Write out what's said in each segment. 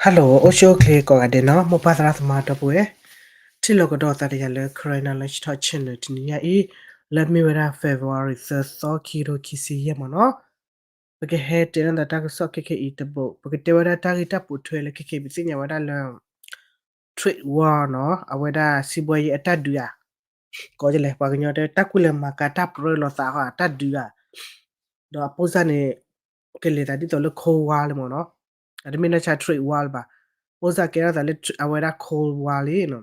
Hello အိၣ်ဆူၣ်အိၣ်ချ့ကိးဂၤဒဲးနီၤ မိၢ်ပၢ်သရၣ်သမါဒီပုၢ်ဝဲၢ်, ထံၣ်လိာ်ကဒီးသးတယၤလၢ Karen Knowledge Talk Channel တနံၤညါအံၤ, လၢမ့ၢ်ဝဲဒၣ် February သၢသီ ခံကထိခံဆံယဲၢ်မ့ၢ်နီၤ, ပကဟဲတဲန့ၢ်သးတၢ်ကစီၣ်ခဲခဲအံၤတဘိ, ပကတဲဝဲဒၣ်တၢ်ဂ့ၢ်တၢ်ပိာ်ထွဲလၢခဲခဲအံၤပသ့ၣ်ညါဝဲဒၣ်လၢ trade war နီၤ, အဝဲဒၣ်စံးဘှီယဲအတၢ်ဒုးဧါ, ကိးဒ်လဲၣ် ပှၤကညီတဲတၢ်ကူၣ်လဲၤမၤကၤတၢ်ပြၢလိာ်သးဃီအတၢ်ဒုးဧါ, ဒီးအပိၢ်စၢ်န့ၣ် ကလဲၤသးဒ်သိးလၢ Cold War လံမ့ၢ်နီၤ, အတမ့ၢ်နီၢ်ဆါ trade war လၢၤဘၣ်, ပိၢ်စၢ်ကဲထီၣ်သးလၢအဝဲဒၣ် Cold War လံနီၤ,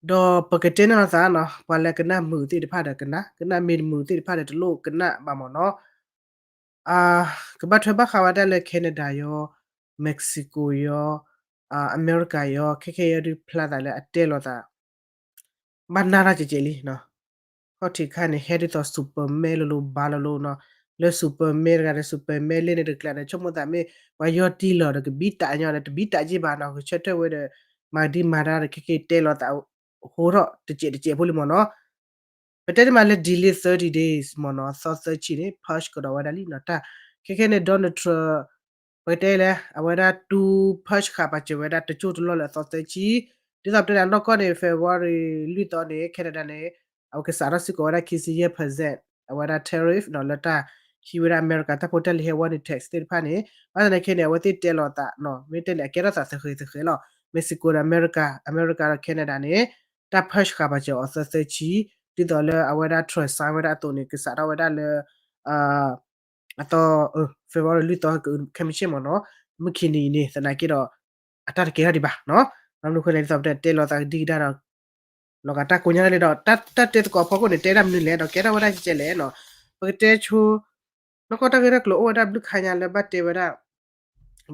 ဒီးပကတဲန့ၢ်လိာ်သးနီၤ ပှၤလၢကနၣ်မုာ်သ့ၣ်တဖၣ်ဒီးကနၣ်, ကနၣ်မ့ၢ်တမုာ်သ့ၣ်တဖၣ်ဒီးတလိၣ်ကနၣ်ဘၣ်မ့ၢ်နီၤ, ကဘၣ်ထွဲဘၣ်ဃးဝဲဒၣ်လၢ Canada ယီၤ, Mexico ယီၤ, အမဲရကၤယီၤ ခဲခဲအံၤဒုးဖျါသးလၢအတဲလိာ်သး ဘၣ်နၢ်တၢ်ကဲးကဲးလံနီၤ, ခီၣ်ထံးခါန့ၣ် ဟဲဒ်သိး Superman လိၤလိၤဘၣ်လိၤလိၤနီၤ, လၢ Superman တဂၤဒီး Superman လၢန့ၣ်တကျါဒီး ဆိကမိၣ်သးမ့ၢ် ပှၤယီၤတံၢ်လီၤဒီးကဘံတၢ်ညီဒီး တဘံတၢ်က့ၢ်ဘၣ်နီၤ, ကဆၢထၢၣ်ဝဲဒီး မၤဒ်မၤဒါဒီး ခဲက့တဲလိာ်သး ဟိထီၣ်တစဲးတစဲးဖိလံမ့ၢ်နီၤ, ပတဲတမံၤလၢ delay thirty days မ့ၢ်နီၤ, သီသၢဆံန့ၣ် push ကဒီးဝဲဒၣ်လံနီၤ, တၢ်ခဲခဲန့ၣ် Donald Trump ပကတဲလဲၣ် အဝဲဒၣ်တူၢ် push ဃာ်ပာ်စၢၤဝဲဒၣ်တကၠိၢ်တလီၢ်လၢအသီသၢဆံ, ဒ်သိးပတဲန့ၣ် နီၢ်ကီၢ်န့ၣ် February လွံၢ်သီန့ၣ် Canada န့ၣ် အဝဲကစးထီၣ်စ့ၢ်ကီးဝဲဒၣ်ခံဆံယဲၢ် percent အဝဲဒၣ် tariff နီၤ လၢတၢ်ဟံးဝဲဒၣ်အမဲရကၤတၢ်ဖိတၢ်လံၤဟဲဝဲန့ၣ် tax သ့ၣ်တဖၣ်န့ၣ်, ဘၣ်ဆၣ်သနာ်က့န့ၣ် အဝဲသ့ၣ်တဲလိာ်သးနီၤ မ့ၢ်တဲန့ၣ် အကဲထီၣ်သးသဃဲးသဃဲးလီၤ, Mexico ဒီးအမဲရကၤ, အမဲရကၤဒီး Canada န့ၣ် တၢ် push ဃာ်ပာ်စၢၤအီၤသၢသၢဆံ, ဒ်သိးလၢအဝဲဒၣ် Trump sign ဝဲဒၣ်အသိးန့ၣ် ကစးထီၣ်ဝဲဒၣ်လၢ အသီ February လွံၢ်သီ commission မ့ၢ်နီၤ, မုၢ်ခံနံၤအံၤန့ၣ် သနာ်က့ဒီး အတၢ်တကဲထီၣ်ဒံးဘၣ်နီၤ, ဘၣ်မနုၤဃိလဲၣ် ဒ်သိးပတဲတဲလိာ်သးကဒံကဒါဒီး လီၤဂာ်တၢ်ကိးညါလၢာ်ဒီး တၢ်တဲသကိးဖီခိၣ်န့ၣ် တဲဒၣ်မနုၤလဲၣ် ဒီးကဲထီၣ်ဝဲဒၣ်ကဲလဲၣ်နီၤ, ပကတဲဆိ နီၢ်ကီၢ်တၢ်ဂ့ၢ်တၢ်ကျိၤအိၣ်ဝဲဒၣ်ဘျုးခါညါလၢဘၣ်တဲဝဲဒၣ်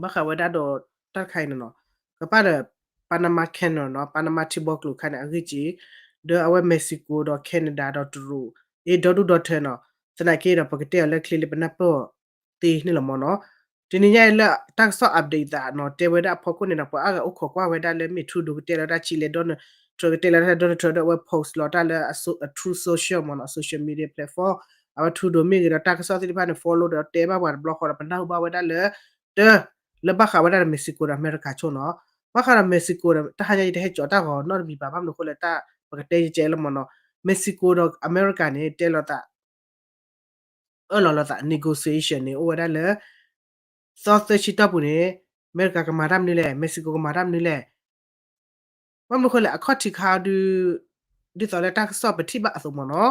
ဘၣ်ဃးဝဲဒၣ်ဒီးတၢ်တခါအံၤန့ၣ်နီၤ, ကပၣ်ဒီး Panama Canal နီၤ, Panama ထံဘီကျိၤခါန့ၣ် အဂ့ၢ်က့ၤ, ဒီးအဝဲ Mexico ဒီး Canada ဒီးတရူး အ့ၣ် ဒီဒူၣ်ဒီထၢနီၤ, သနာ်က့ဒီး ပကတဲအီၤလၢချ့လၢပနၢ်ပၢၢ်အီၤသ့န့ၣ်လီၤမ့ၢ်နီၤ, တနံၤညါအံၤလၢတၢ်ကစီၣ် update သးနီၤ တဲဝဲဒၣ်အဖီခိၣ်န့ၣ်ဒီး ပှၤအါဂၤအိၣ်ခိးကွၢ်ဝဲဒၣ်လၢမ့ၢ် Trudeau ကတဲလီၤတၢ်ဆံးလဲၣ် Donald Trump ကတဲလီၤတၢ် Donald Trump ဒီးအဝဲ post လီၤတၢ်လၢ Truth Social မ့ၢ်နီၤ, social media platform, အဝဲ Trudeau မ့ၢ်ဂ့ၤဒီးတၢ်ကစီၣ်သ့ၣ်တဖၣ်န့ၣ် follow ဒီးတဲဘၣ်ပှၤတဘျီဃီဒီး ပနၢ်ဟူဘၣ်ဝဲဒၣ်လၢ တၢ လၢဘၣ်ဃးဝဲဒၣ်ဒီး Mexico ဒီးအမဲရကၤဆိနီၤ, ဘၣ်ဃးဒီး Mexico ဒီး တၢ်ဟါညါယတဟဲကၠီၤတၢ်ဂီၤနီတမံၤဘၣ် ဘၣ်မနုၤအဃိလဲၣ် တၢ်ပကတဲယကဲလၢမ့ၢ်နီၤ, Mexico ဒီးအမဲရကၤန့ၣ် တဲလိာ်သး အၢၣ်လီၤလိာ်သး negotiation န့ၣ် အိၣ်ဝဲဒၣ်လၢ သီသၢဆံတီၢ်ပူၤန့ၣ် အမဲရကၤကမၤတၢ်မနုၤလဲၣ် Mexico ကမၤတၢ်မနုၤလဲၣ်, ဘၣ်မနုၤအဃိလဲၣ် အခီၣ်ထံးခါအီၤဒုး ဒ်သိးလၢတၢ်ကစီၣ်ပထံၣ်ဘၣ်အသိးမ့ၢ်နီၤ,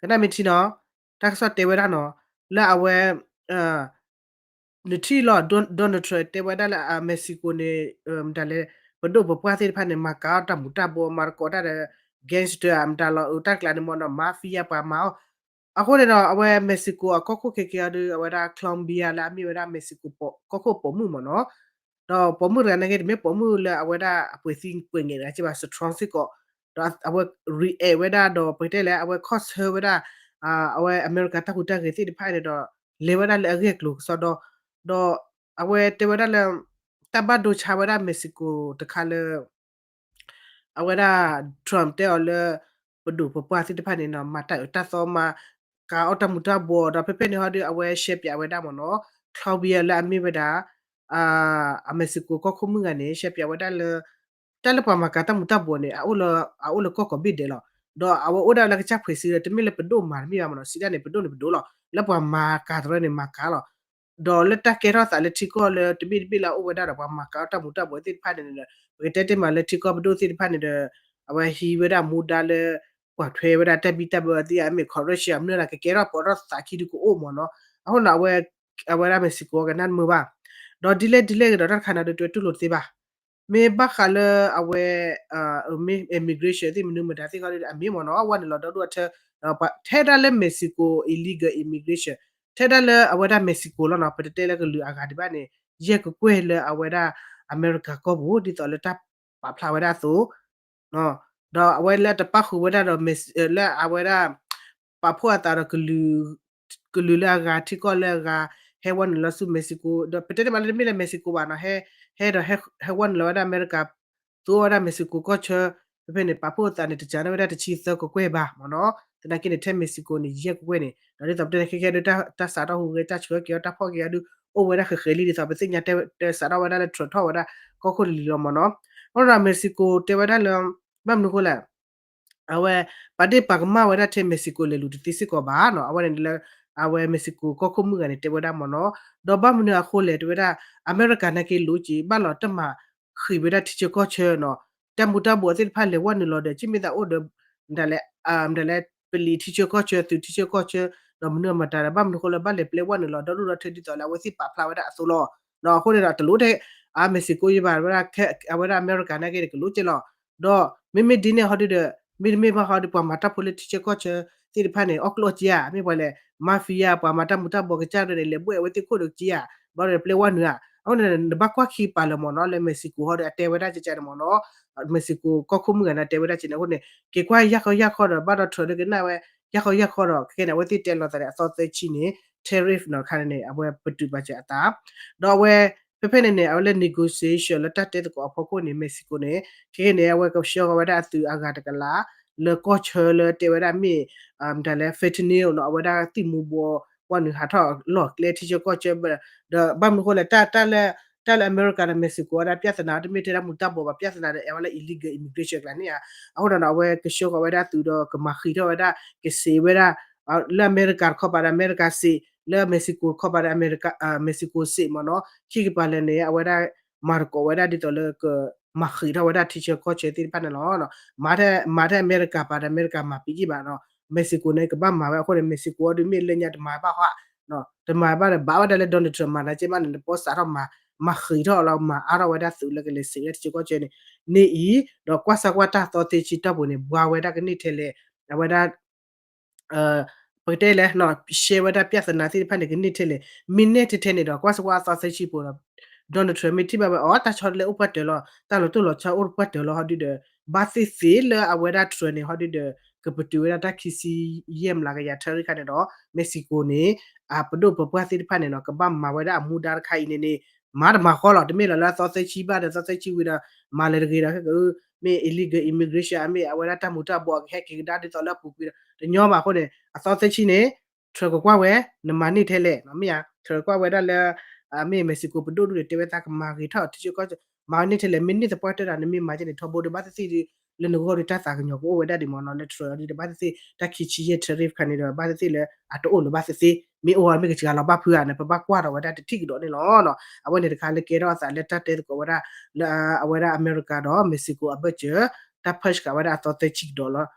ကနၣ်မ့ၢ်ထံနီၤ, တၢ်ကစီၣ်တဲဝဲဒၣ်နီၤ, လၢအဝဲ နထံၣ်လီၤ Donald Trump တဲဝဲဒၣ်လၢ Mexico န့ၣ် မတၤလဲၣ် ပဒိၣ်ပပှၢ်သ့ၣ်တဖၣ်န့ၣ် မၤကၤအီၣ်တၢ်မူၤတၢ်ဘှီး မၤသကိးတၢ်ဒီး gangster မတၤလီၤ တၢ်ကျးန့ၣ်မ့ၢ်နီၤ mafia ပှၤမၤအီၣ်, အဃိန့ၣ်ဒီး အဝဲ Mexico အကီၢ်ခိၣ်ခဲကဲအီၤဒုး အဝဲဒၣ် Colombia လၢအမ့ၢ်ဝဲဒၣ် Mexico ကီၢ်ခိၣ်ပိာ်မုၣ်မ့ၢ်နီၤ, ဒီးပိာ်မုၣ်တဂၤန့ၣ်က့ တမ့ၢ်ပိာ်မုၣ်လၢအဝဲဒၣ်အပှ့ၤသံပှ့ၤငဲးတဂၤက့ဘၣ် strong စ့ၢ်ကီး, ဒီးအဝဲ react ဝဲဒၣ်ဒီး ပကတဲလဲၣ် အဝဲခီၣ်ဆၢဝဲဒၣ် အဝဲအမဲရကၤတၢ်ဟူးတၢ်ဂဲၤသ့ၣ်တဖၣ်န့ၣ်ဒီး လဲၤဝဲဒၣ်လၢအဂ့ၢ်အကျိၤကစီဒီ, ဒီးအဝဲတဲဝဲဒၣ်လၢ တၢ်ဘၣ်ဒိဆါဝဲဒၣ် Mexico တခါလၢ အဝဲဒၣ် Trump တဲအီၤလၢ ပဒိၣ်ပပှၢ်သ့ၣ်တဖၣ်န့ၣ်နီၤ မၤတၢ်အၢတၢ်သီမၤ ကၤအီၣ်တၢ်မူၤတၢ်ဘှီးဒီး ဖဲဖဲန့ၣ်ဟီဒီး အဝဲရှဲပၠးဝဲဒၣ်မ့ၢ်နီၤ Colombia လၢအမ့ၢ်ဝဲဒၣ် အ Mexico ကီၢ်ခိၣ်မုၣ်ဂၤန့ၣ် ရှဲပၠးဝဲဒၣ်လၢ တၢ်လၢပှၤမၤကၤတၢ်မူၤတၢ်ဘှီးန့ၣ် အအိၣ်လၢ အအိၣ်လၢကီၢ်ကိးဘ့ၣ်ဒဲးလီၤ. ဒီးအဝဲအိၣ်ဒၣ်လၢကစၢ်ဖှဲးစံဒီး တမ့ၢ်လၢပဒိၣ်မၤတမ့ၢ်ဘၣ်မ့ၢ်နီၤ စံးဒၣ်န့ၣ် ပဒိၣ်န့ၣ်ပဒိၣ်လီၤ လၢပှၤမၤကၤတရၢန့ၣ်မၤကၤလီၤ. ဒီးလၢတၢ်ကဲထီၣ်သးလၢထံကီၢ်လၢတဘ့ၣ်တဘ့ၣ်လၢအအိၣ်ဝဲဒၣ်ဒီးပှၤမၤကၤအီၣ်တၢ်မူၤတၢ်ဘှီးသ့ၣ်တဖၣ်န့ၣ်ဒီး ပကတဲတ့ၢ်မးလၢထံကီၢ်ပဒိၣ်သ့ၣ်တဖၣ်န့ၣ်ဒီး အဝဲဟံးဝဲဒၣ်မူဒါလၢ ကွၢ်ထွဲဝဲဒၣ်တၢ်ဘံၣ်တၢ်ဘၢသ့ၣ်ဧါ မ့ၢ် corruption မနုၤဒၣ် ကကဲထီၣ်ပှၤထီၣ်သးခံဒုကအိၣ်မ့ၢ်နီၤ. အဃိန့ၣ် အဝဲ အဝဲဒၣ် Mexico ကနၣ်မုာ်ဘၣ်. ဒီးဒ်လဲၣ်ဒ်လဲၣ်ဂ့ၤဒီးတၢ်တခါန့ၣ်ဒီး တတူၢ်လိာ်တသ့ဘၣ်. မ့ၢ်ဘၣ်ဃးလၢအဝဲ မ့ၢ် immigration သ့ၣ်မနုၤမတၤသ့ၣ်ခီဒီး အမ့ၢ်မ့ၢ်နီၤ အဝဲန့ၣ်လီၤဒီဒူၣ်အထၢ ထဲဒၣ်လၢ Mexico illegal immigration ထဲဒၣ်လၢအဝဲဒၣ် Mexico လီၤနီၤ ပတတဲလၢကလုာ်အဂၤဒံးဘၣ်န့ၣ် ယဲၢ်ကကွဲၢ်လၢအဝဲဒၣ်အမဲရကၤကီၢ်ပူၤ ဒ်သိးလၢတၢ်ပာ်ဖျါဝဲဒၣ်အသိး ဒီးအဝဲလၢတပၣ်ဃုာ်ဝဲဒၣ်ဒီး လၢအဝဲဒၣ် ပာ်ဖှိၣ်အသးဒီး ကလုာ်လၢအဂၤ ထံကီၢ်လၢအဂၤ ဟဲဝဲနုာ်လီၤဆူ Mexico ဒီး ပတဲတ့ၢ်မးလၢတမ့ၢ်လၢ Mexico ဘၣ်နီၤ ဟဲ ဟဲဒီးဟဲဝဲနုာ်လီၤဝဲဒၣ်အမဲရကၤ သူဝဲဒၣ် Mexico ကီၢ်ဆၢ ဖဲဖဲန့ၣ် ပာ်ဖှိၣ်အသးန့ၣ် တစှၤန့ၢ်ဝဲဒၣ်တဆံသၢကကွဲၢ်ဘၣ်မ့ၢ်နီၤ သနာ်က့န့ၣ် ထဲ Mexico န့ၣ် ယဲၢ်ကကွဲၢ်န့ၣ် ဒီးဒ်သိးပတဲန့ၣ် ခဲကဲဒုး တၢ်စးထီၣ်ဟူးဂဲၤ တၢ်ဆှၢက့ၤအီၤ တၢ်ဖီၣ်က့ၤအီၤဒုး အိၣ်ဝဲဒၣ်ဃဲးဃဲးလံဒ်သိး ပသ့ၣ်ညါတဲ စးထီၣ်ဝဲဒၣ်လၢ Trump ထီၣ်ဝဲဒၣ်ကီၢ်ခိၣ်လံၤလံၤလီၤမ့ၢ်နီၤ. အဃိဒီး Mexico တဲဝဲဒၣ်လၢ ဘၣ်မနုၤအဃိလဲၣ် အဝဲ ပာ်ဒ့ၣ်ပာ်ကမၣ်ဝဲဒၣ်ထဲ Mexico လဲၤလူၤတသ့စ့ၢ်ကီးဘၣ်နီၤ. အဝဲန့ၣ်လၢ အဝဲ Mexico ကီၢ်ခိၣ်မုၣ်ဂၤန့ၣ် တဲဝဲဒၣ်မ့ၢ်နီၤ. ဒီးဘၣ်မနုၤအဃိလဲၣ် တဲဝဲဒၣ် အမဲရကၤနာ်က့လိၤက့ၤ ဘၣ်လီၤတမၤဃံးဝဲဒၣ်ထံဆၢကီၢ်ဆၢနီၤ. တၢ်မူၤတၢ်ဘှီးသ့ၣ်တဖၣ်လဲၤဝဲနုာ်လီၤဒီး ကမ့ၢ်သးအိၣ်ဒီး မတၤလဲၣ် မတၤလဲၣ် ပလံၤထံဆၢကီၢ်ဆၢ သုးထံဆၢကီၢ်ဆၢ ဒီးမနုၤအမတၤဒီး ဘၣ်မနုၤအဃိလၢ ဘၣ်လဲၤပျဲဝဲနုာ်လီၤဒီဒူၣ်ဒီထၢဒ်သိးလၢအဝဲသ့ၣ်ပာ်ဖျါဝဲဒၣ်အသိးလီၤ. အဃိန့ၣ်ဒီး တလိၣ်ထဲ အ Mexico ယဘၣ်ဝဲဒၣ် အဝဲဒၣ်အမဲရကၤနာ်က့န့ၣ် ကလိၣ်က့ၤလီၤ. ဒီးမ့မ့ၢ်ဒ်န့ၣ်ဟီဒုဒီး မ့တမ့ၢ်ဘၣ်ဟီဒီး ပှၤမၤတၢ်ဖိလၢထံဆၢကီၢ်ဆၢသ့ၣ်တဖၣ်န့ၣ် အီၣ်ကျိၣ်အီၣ်စ့ဧါ, မ့ၢ်ပှၤလဲၣ် mafia ပှၤမၤတၢ်မူၤတၢ်ဘှီးကစၢ်ဒၣ်န့ၣ် လဲၤဘှဲၣ်ဝဲသ့ၣ်ခိၣ်ဒီးက့ဧါ, ဘၣ်ဒီးပျဲဝဲနုာ်ဧါ. အဃိန့ၣ် နဘၣ်ကွၢ်ခံပာ်လၢာ်မ့ၢ်နီၤ လၢ Mexico ဟီဒီးအတဲဝဲဒၣ်ကကန့ၣ်မ့ၢ်နီၤ Mexico ကီၢ်ခိၣ်မုၣ်ဂၤန့ၣ် တဲဝဲဒၣ်ကန့ၣ်. အဃိန့ၣ် က့ၤကွၢ်ယၢ်ခီယၢ်ခီဒီး ဘၣ်ဒီး Trump ဒုကနၣ်ဝဲ ယၢ်ခီယၢ်ခီဒီး ခဲကဲန့ၣ် အဝဲသ့ၣ်တဲလီၤသးန့ၣ် အသီသၢဆံန့ၣ် tariff နီၤ တခါန့ၣ် အဝဲပတုာ်ပာ်စၢၤအသး ဒီးအဝဲ ဖဲဖဲန့ၣ်န့ၣ် အဝဲလၢ negotiation လၢတၢ်တဲသကိးအဖီခိၣ်န့ၣ် Mexico န့ၣ် ခဲကဲန့ၣ် အဝဲကဆှၢဃီၤဝဲဒၣ်အသုးအဂၤတကလး လၢကီၢ်ဆၢလၢတဲဝဲဒၣ်မ့ၢ် မတၤလဲၣ် fentanyl နီၤ အဝဲဒၣ်သံၣ်မူၤဘှီး ပှၢ်နုာ်ဟးထီၣ်လီၢ်ကျဲထံဆၢကီၢ်ဆၢ ဒီးဘၣ်မနုၤအဃိလဲၣ် တၢ်လၢ တၢ်လၢအမဲရကၤဒီး Mexico ဝဲဒၣ် ပြဿနာ တမ့ၢ်ထဲတၢ်မူၤတၢ်ဘှီးဘၣ် ပြဿနာဒီး အဝဲလၢ illegal immigration ကျါန့ၣ်ဧါ. အဃိဒီး အဝဲကဆှၢဃီၤဝဲဒၣ်သုးဒီး ကမၤဃံးထီၣ်ဝဲဒၣ် ကစံးဝဲဒၣ် လၢအမဲရကၤတခီပၤဒီး အမဲရကၤစံး လၢ Mexico တခီပၤဒီး Mexico စံးမ့ၢ်နီၤ. ခံကပၤလဲၣ်န့ၣ် အဝဲဒၣ် မၤသကိးဝဲဒၣ်ဒ်သိးလၢက မၤဃံးထီၣ်ဝဲဒၣ်ထံဆၢကီၢ်ဆၢသ့ၣ်တဖၣ်န့ၣ်လီၤ. မၤထဲ မၤထဲအမဲရကၤပၤဒီး အမဲရကၤမၤပံးက့ၤဘၣ်နီၤ Mexico န့ၣ် ကဘၣ်မၤဝဲအဃိန့ၣ် Mexico အီၤဒုးမ့ၢ်လၢညါတမၤဘၣ်ဟီ တမၤဘၣ်ဒီး ဘၣ်ဝဲဒၣ်လၢ Donald Trump မၤနာ်က့မးန့ၣ် နပီစးထီၣ်မၤ မၤဃံးထီၣ်လီၤ မၤအါထီၣ်ဝဲဒၣ်သုးလၢကလဲၤစံးဝဲဒၣ်ထံဆၢကီၢ်ဆၢန့ၣ် န့ၣ်အံၤ ဒီးကွၢ်စၢ်ကွၢ်တၢ်သီသ့ဆံတီၢ်ပူၤန့ၣ် ဘှါဝဲဒၣ်ကန့ၢ်ထဲလဲၣ် အဝဲဒၣ် ပကတဲလဲၣ် ရှဲဝဲဒၣ် ပြဿနာ သ့ၣ်တဖၣ်န့ၣ် ကန့ၢ်ထဲလဲၣ် မ့ၢ်န့ၢ်ထဲထဲန့ၣ်ဒီး ကွၢ်စၢ်ကွၢ်အသီသ့ဆံပူၤဒီး Donald Trump မ့ၢ်ထံၣ်ဘၣ်ဝဲ အီ တၢ်ဆီတလဲအိၣ်ပှၢ်တၢၢ်လီၤ တၢ်လီၤတိၢ်လီၤဆီအိၣ်ပှၢ်တၢၢ်လီၤဟီဒုဒီး ဘၣ်သ့ၣ်သ့ၣ်လၢအဝဲဒၣ် Trump န့ၣ်ဟီဒုဒီး ကပတုာ်ဝဲဒၣ်တၢ်ခံဆံယဲၢ်မျးကယၤ tariff ခါန့ၣ်ဒီး Mexico န့ၣ် အပဒိၣ်ပပှၢ်သ့ၣ်တဖၣ်န့ၣ်နီၤ ကဘၣ်မၤဝဲဒၣ်အမူဒါတခါအံၤန့ၣ်န့ၣ် မၤတမၤဃီလီၤ တမ့ၢ်လီၤလၢအသီသ့ဆံဘၣ်ဒီး သီသ့ဆံဝံၤဒီး မၤလၢတဂ့ၤဒီး မ့ၢ် illegal immigration မ့ၢ်အဝဲဒၣ်တၢ်မူၤတၢ်ဘှီးကဟဲက့ၤကဒါဒ်သိးလၢအပူၤကွံာ်ဒီး တညီဘၣ်အဃိန့ၣ် အသီသ့ဆံန့ၣ် Trump ကကွၢ်ဝဲ နမၤန့ၢ်ထဲလဲၣ် မ့ၢ်ဧါ Trump ကွၢ်ဝဲဒၣ်လၢ မ့ၢ် Mexico ပဒိၣ်ဒုဒီး တဲဝဲသးကမၤဂ့ၤထီၣ်ထံဆၢကီၢ်ဆၢ မၤန့ၢ်ထဲလဲၣ် မ့ၢ်န့ၢ်သပှၢ်တၢၢ်ဒီး နမ့ၢ်မၤကဲန့ၣ် ထီဘိဒီး ဘၣ်သ့ၣ်သ့ၣ်ဒီး လၢနဂီၢ်ဒီးတၢ်သးကညီၤကအိၣ်ဝဲဒၣ်ဒံးမ့ၢ်နီၤ လၢ Trump အီၤဒုဒီး ဘၣ်သ့ၣ်သ့ၣ် တၢ်ခံဆံယဲၢ် tariff ခါန့ၣ်ဒီး ဘၣ်သ့ၣ်သ့ၣ်လၢအတအိၣ်လၢၤဘၣ်သ့ၣ်သ့ၣ် မ့ၢ်အိၣ်အီၤမ့ၢ်ကစှၤလီၤဘၣ်ဖုးဧါန့ၣ် ပဘၣ်ကွၢ်ဒီးဝဲဒၣ်တထံၣ်ကဒီးန့ၣ်လီၤ. အဝဲန့ၣ်တခါလၢကဲထီၣ်အသးလၢတၢ်တဲသကိးဝဲဒၣ် လၢအဝဲဒၣ်အမဲရကၤဒီး Mexico အဘၢၣ်စၢၤ တၢ် push ဃာ်ဝဲဒၣ်အသီသ့ဆံကဒီးလီၤ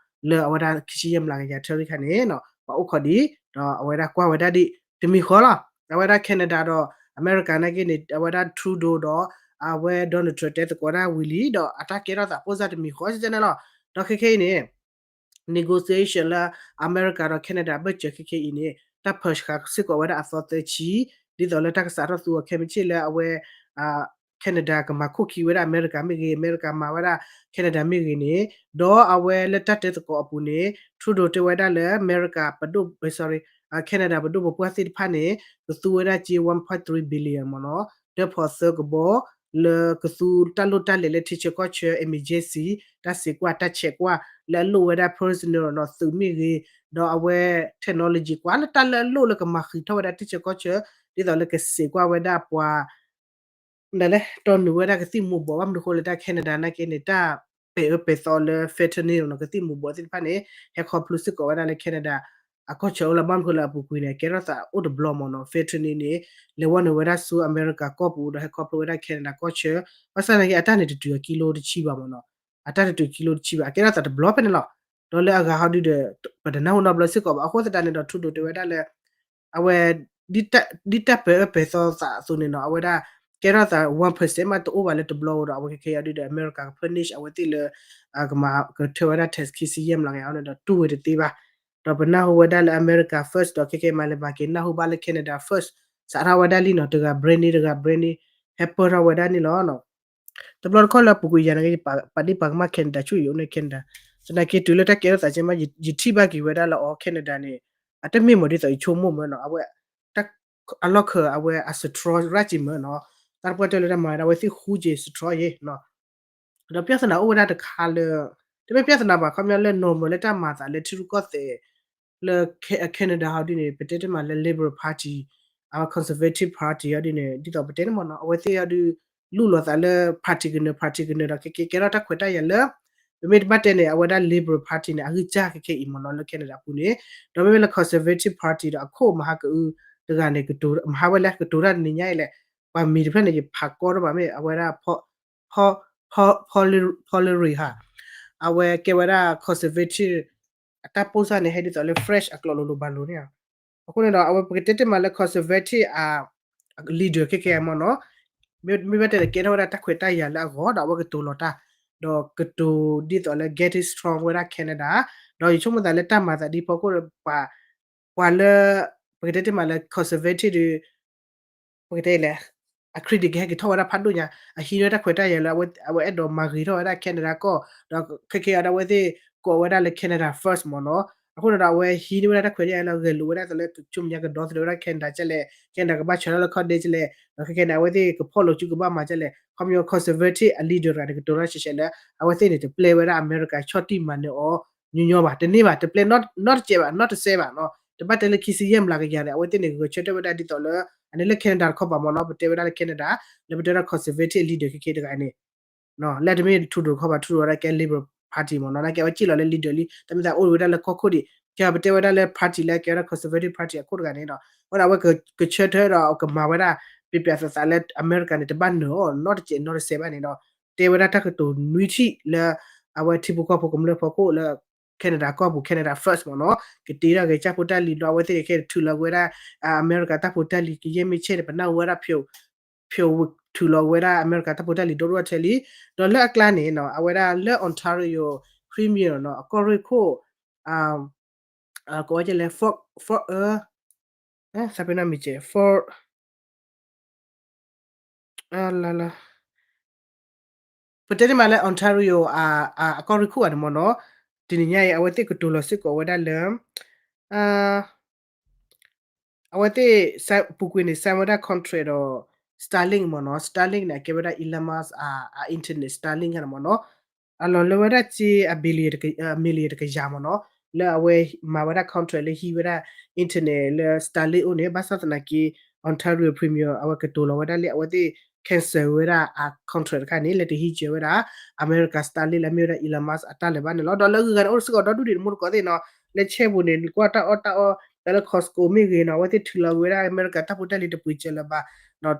လၢအဝဲဒၣ်ခံဆံယဲၢ်မျးကယၤ tariff ခါန့ၣ် ပှၤအိၣ်ခိးဒံး ဒီးအဝဲဒၣ်ကွၢ်ဝဲဒၣ်ဒံး တမံၤဃီလီၤ. အဝဲဒၣ် Canada ဒီး အမဲရကၤနာ်က့န့ၣ် အဝဲဒၣ် Trudeau ဒီး အဝဲ Donald Trump တဲသကိးဒၣ်ဝံၤလံ ဒီးအတၢ်ကဲထီၣ်သးဖိစၢ်တမံၤဃီစ့ၢ်န့ၣ်လီၤ. ဒီးခဲခဲအံၤန့ၣ် negotiation လၢအမဲရကၤဒီး Canada အဘၢၣ်စၢၤခဲခဲအံၤန့ၣ် တၢ် push ဃာ်စ့ၢ်ကီးဝဲဒၣ်အသီသ့ဆံ ဒ်သိးလၢတၢ်ကစးထီၣ်သူအီၤခဲမုၢ်ဆ့ၣ်လၢအဝဲ Canada ကမၤခိၣ်ခံဝဲဒၣ်အမဲရကၤမ့ၢ်ဂ့ၤ အမဲရကၤမၤဝဲဒၣ် Canada မ့ၢ်ဂ့ၤန့ၣ် ဒီးအဝဲလၢတၢ်တဲသကိးအပူၤန့ၣ် Trudeau တဲဝဲဒၣ်လၢအမဲရကၤပဒိၣ် sorry Canada ပဒိၣ်ပပှၢ်သ့ၣ်တဖၣ်န့ၣ် ကသူဝဲဒၣ်က့ one point three billion မ့ၢ်နီၤ တၢဖီၣ်သၢကဘီ လၢကသူတၢ်လိၣ်တၢ်လဲၤလၢထံဆၢကီၢ်ဆၢ emergency တၢ်စံးကွၢ်တၢ်ဆဲးကွၢ် လၢအလိၣ်ဝဲဒၣ် personnel နီၤ သုးမ့ၢ်ဂ့ၤ ဒီးအဝဲ technology ကွၢ်လၢတၢ်လၢအလိၣ်လၢကမၤဃံးထီၣ်ဝဲဒၣ်ထံဆၢကီၢ်ဆၢ ဒ်သိးလၢကစံးကွၢ်ဝဲဒၣ်ပှၤ ဒ်လဲၣ် တီနုာ်ဝဲဒၣ်ကသံၣ်မူၤဘှီး ဘၣ်မနုၤဃိလၢတၢ် Canada နာ်က့န့ၣ် တၢ်ပဲာ်အၢပဲာ်သီလၢ fentanyl နီၤ ကသံၣ်မူၤဘှီးသ့ၣ်တဖၣ်န့ၣ် ဟဲခီဖျိစ့ၢ်ကီးဝဲဒၣ်လၢ Canada အကီၢ်ဆၢအိၣ်လီၤ ဘၣ်မနုၤဃိလၢအပူၤကွံာ်န့ၣ် ကဲထီၣ်သးအိၣ်တဘျီမ့ၢ်နီၤ fentanyl န့ၣ် လဲၤဝဲနုာ်ဝဲဒၣ်ဆူအမဲရကၤကီၢ်ပူၤဒီးဟဲခီဖျိဝဲဒၣ် Canada ကီၢ်ဆၢ ဘၣ်ဆၣ်နာ်က့ အတၢ်န့ၣ်တတုၤအကံလိတဆံဘၣ်မ့ၢ်နီၤ အတၢ်တတုၤကံလိတဆံဘၣ် အကဲထီၣ်သးတဘျီဖဲန့ၣ်လီၤ. ဒီးလၢအဂၤဟီဒုဒီး ပတနၢ်ဟူနီတဘျီစ့ၢ်ကီးဘၣ် အဃိသတးန့ၣ်ဒီး Trudeau တဲဝဲဒၣ်လၢ အဝဲ ဒ်တၢ်ပဲာ်အၢပဲာ်သီသးအသိးန့ၣ်နီၤ အဝဲဒၣ် ကဲထီၣ်သး one percent မးတအိၣ်ဘၣ်လၢတဘျီဧိၤဒီး အဝဲခဲခဲအံၤဒုဒီး အမဲရကၤက punish အဝဲသ့ၣ်လၢ ကမၤကထၢဝဲဒၣ် tax ခံဆံယဲၢ်မျးကယၤအံၤန့ၣ်ဒီး တူၢ်ဝဲတသ့ဘၣ်. ဒီးပနၢ်ဟူဝဲဒၣ်လၢ America First ဒီးခဲခဲမးလၢမၤက့ၤနၢ်ဟူဘၣ်လၢ Canada First စးထီၣ်ဝဲဒၣ်လံနီၤ တဂၤ brand န့ၣ် တဂၤ brand န့ၣ် ဟဲပၢၢ်ထီၣ်ဝဲဒၣ်န့ၣ်လီၤ. တဘျီတခီၣ်လၢအပူၤကွံာ်ယၤန့ၣ် ပာ်ဒ့ၣ်ပာ်ကမၣ် Canada ဆူၣ်ယိာ်န့ၢ် Canada သနာ်က့တုၤလၢတၢ်ကဲထီၣ်သးကဲမး ယထံၣ်ဘၣ်က့ၤဝဲဒၣ်လၢအီၤ Canada န့ၣ် အတမ့ၢ်မ့ၢ်ဒ်သိးယဆိကမိၣ်မ့ၢ်နီၤ အဝဲ အလီၢ်ခၢၣ်အဝဲအ strong ရၣ်က့ၤမ့ၢ်နီၤ တၢ်တပှၢ်တၢၢ်လၢတၢ်မၤဝဲဒၣ်အဝဲသ့ၣ်ဃူက့ၤ strong ယ့ၤနီၤ ဒီးပြဿနာအိၣ်ဝဲဒၣ်တခါလၢ တမ့ၢ်ပြဿနာဘၣ် ခီပညီလၢ normal လၢတၢ်မၤသးလၢထံရူၢ်ကီၢ်သဲး လၢ Canada ဟီဒ်န့ၣ် ပတဲတမံၤလၢ Liberal Party အဝဲ Conservative Party အီၤဒ်န့ၣ် ဒ်သိးပတဲန့ၣ်မ့ၢ်နီၤ အဝဲသ့ၣ်အီၤဒုး လူလီၤသးလၢ party ကနၢၤ party ကနၢၤဒီး ခဲကဲကဲထီၣ်တၢ်ခွဲးတၢ်ယာ်လၢ ပမ့ၢ်တဘၣ်တဲန့ၣ် အဝဲဒၣ် Liberal Party န့ၣ် အဂံၢ်စၢ်ခဲခဲအံၤမ့ၢ်နီၤ လၢ Canada အပူၤန့ၣ် ဒီးမ့မ့ၢ်လၢ Conservative Party ဒီးအခိၣ်မဟါကအုတဂၤန့ၣ် ကတိၤမဟါဝဲလဲၣ် ကတိၤတၢ်တနံၤညါအံၤလဲၣ် ပှၤမံၤတဖျၢၣ်န့ၣ် ယဖးကီတဘၣ်မ့ၢ် အဝဲဒၣ် Paul Ryan ဟါ အဝဲကဲဝဲဒၣ် conservative အတၢ်ပိၢ်စၢ်န့ၣ် ဟဲဒ်သိးလၢ French အကျိာ်လိၤလိၤဘၣ်လိၤန့ၣ်လီၤ. အဃိန့ၣ်ဒီး အဝဲပကတဲတ့ၢ်မးလၢ conservative အ leader ခဲကဲမ့ၢ်နီၤ, မ့ၢ်ဘၣ်တဲန့ၣ် ကဲထီၣ်ဝဲဒၣ်တၢ်ခွဲးတၢ်ယာ်လၢအဂီၢ်ဒီး အဝဲကတိၤလီၤတၢ်, ဒီးကတိၤဒ်သိးလၢ getting strong ဝဲဒၣ် Canada, ဒီးယဆိကမိၣ်သးလၢတၢ်မၤသးဒ်ဖီခိၣ် ပှၤလၢ ပကတဲတ့ၢ်မးလၢ conservative ဒီး ပကတဲလဲၣ်, အ credit ကဟဲက့ၤထီၣ်ဝဲဒၣ်ဖးဒိၣ်ညါ, အဟံးန့ၢ်ဝဲတၢ်ခွဲးတၢ်ယာ်လၢ အဝဲအဲၣ်ဒိးမၤဂ့ၤထီၣ်ဝဲဒၣ် Canada ကီၢ်, ဒီးခဲကဲအံၤဒီး အဝဲသ့ၣ်ကိးဝဲဒၣ်လၢ Canada First မ့ၢ်နီၤ. အဃိန့ၣ်ဒီး အဝဲဟံးန့ၢ်ဝဲဒၣ်တၢ်ခွဲးတၢ်ယာ်လၢဂဲၤလိာ်ဝဲဒၣ်လၢ ကဆူမဲာ်ညါကဒီသဒၢဝဲဒၣ် Canada ကဲလဲၣ်, Canada ကဘၣ်ဆှၢထီၣ်လၢခီၣ်ဒ့ကဲလဲၣ်, ဒီးခဲကဲန့ၣ် အဝဲသ့ၣ်ကဖီၣ်လိာ်စုကဘၣ်မၤကဲလဲၣ်, ခီပညီ conservative အ leader တဂၤန့ၣ် ကတိၤတၢ်ရှဲရှဲလၢ အဝဲသ့ၣ်န့ၣ် တပျဲဝဲဒၣ်အမဲရကၤဆီၣ်တံၢ်မၤနၢၤအီၤ ညီညီဘၣ်, တန့ၢ်ဘၣ်, တပျဲနီတစဲးဘၣ်, နီတစဲးဘၣ်နီၤ. တဘၣ်တဲလၢခံဆံယဲၢ်မျးကယၤန့ၣ် အဝဲသ့ၣ်န့ၣ် ဂဲၤဆၢထၢၣ်ဝဲဒၣ်ဒ်သိးလၢ အန့ၣ်လၢ Canada တခီပၤမ့ၢ်နီၤ, ပတဲဝဲဒၣ်လၢ Canada လၢပတဲဝဲဒၣ် conservative leader ခဲကဲတဂၤန့ၣ် လၢတမ့ၢ် Trudeau တခီပၤ Trudeau ဝဲဒၣ်ကဲ Liberal Party မ့ၢ်နီၤ, နာ်က့အဝဲစံၣ်လီၤလၢ leader လံ, တမ့ၢ်သးအိၣ်ဝဲဒၣ်လၢကီၢ်ခိၣ်ဒံး, ကဲပတဲဝဲဒၣ်လၢ party လၢကဲဝဲဒၣ် conservative party အခိၣ်တဂၤန့ၣ်ဒီး အဝဲဒၣ်အဝဲကဆၢထၢၣ်ဒီးကမၤဝဲဒၣ် ပျဲးပျဲးသးသးလၢအမဲရကၤန့ၣ် တဘၣ်နၢၤအီၤ နီတစဲးနီတစဲးဘၣ်န့ၣ်ဒီး တဲဝဲဒၣ်တၢ်ကတိၤနွံထံၣ်လၢ အဝဲထံဖိကီၢ်ဖိကမျၢၢ်ဖီခိၣ်လၢ Canada ကီၢ်ပူၤ Canada First မ့ၢ်နီၤ, ကတ့ထီၣ်က့ၤကစၢ်ဖိတၢ်လံၤဒီး အဝဲသ့ၣ်ကဲထုးလီၤက့ၤဝဲဒၣ် အမဲရကၤတၢ်ဖိတၢ်လံၤ ကယဲၢ်မ့ၢ်ဆဲၣ်န့ၣ် ပနၢ်ဟူဝဲဒၣ် ဖျိး ထုးလီၤက့ၤဝဲဒၣ်အမဲရကၤတၢ်ဖိတၢ်လံၤဒိၣ်ဒိၣ်ထဲလံ, ဒီးလၢအကျါန့ၣ်နီၤ အဝဲဒၣ်လၢ Ontario Premier နီၤ အကီၢ်ရ့ၣ်ခိၣ် ကိးဝဲကဲလဲၣ် Fort Fort သးပ့ၤနီၣ်မံၤကဲ Fort လၢ ပတဲန့ၣ်မးလၢ Ontario အကီၢ်ရ့ၣ်ခိၣ်ဂၤန့ၣ်မ့ၢ်နီၤ, တနံၤညါအံၤ အဝဲသ့ၣ်ကတိၤလီၤစ့ၢ်ကီးဝဲဒၣ်လၢ အဝဲသ့ၣ် ပူၤကွံာ်န့ၣ် sign ဝဲဒၣ် contract ဒီး Starlink မ့ၢ်နီၤ, Starlink န့ၣ် အကဲဝဲဒၣ် Elon Musk အ internet Starlink န့ၣ်မ့ၢ်နီၤ, အလီၢ်လၢဝဲဒၣ်စ့ အ billion အ million တကယၤမ့ၢ်နီၤ, လၢအဝဲမၤဝဲဒၣ် contract လၢဟံးဝဲဒၣ် internet လၢ Starlink အိၣ်န့ၣ် ဘၣ်ဆၣ်သနာ်က့ Ontario Premier အဝဲကတိၤလီၤဝဲဒၣ်လၢအဝဲသ့ၣ် cancel ဝဲဒၣ်အ contract တခါန့ၣ် လၢတဟံးစၢၤဝဲဒၣ် အမဲရကၤ Starlink လၢအမ့ၢ်ဝဲဒၣ် Elon Musk အတၢ်လၢၤဘၣ်န့ၣ်လီၤ. ဒီးလၢအဂုၤအဂၤန့ၣ်အိၣ်စ့ၢ်ကီးဒီဒူၣ်ဒံးတမူတကိးသ့ၣ်နီၤ, လၢဆဲပူၤန့ၣ် ကွၢ်တၢ်အီၣ်တၢ်အီ တၢ်လၢ Costco မ့ၢ်ဂ့ၤနီၤ အဝဲသ့ၣ်ထုးလီၤက့ၤဝဲဒၣ်အမဲရကၤတၢ်ဖိတၢ်လံၤတပှ့ၤစၢၤလၢၤဘၣ်,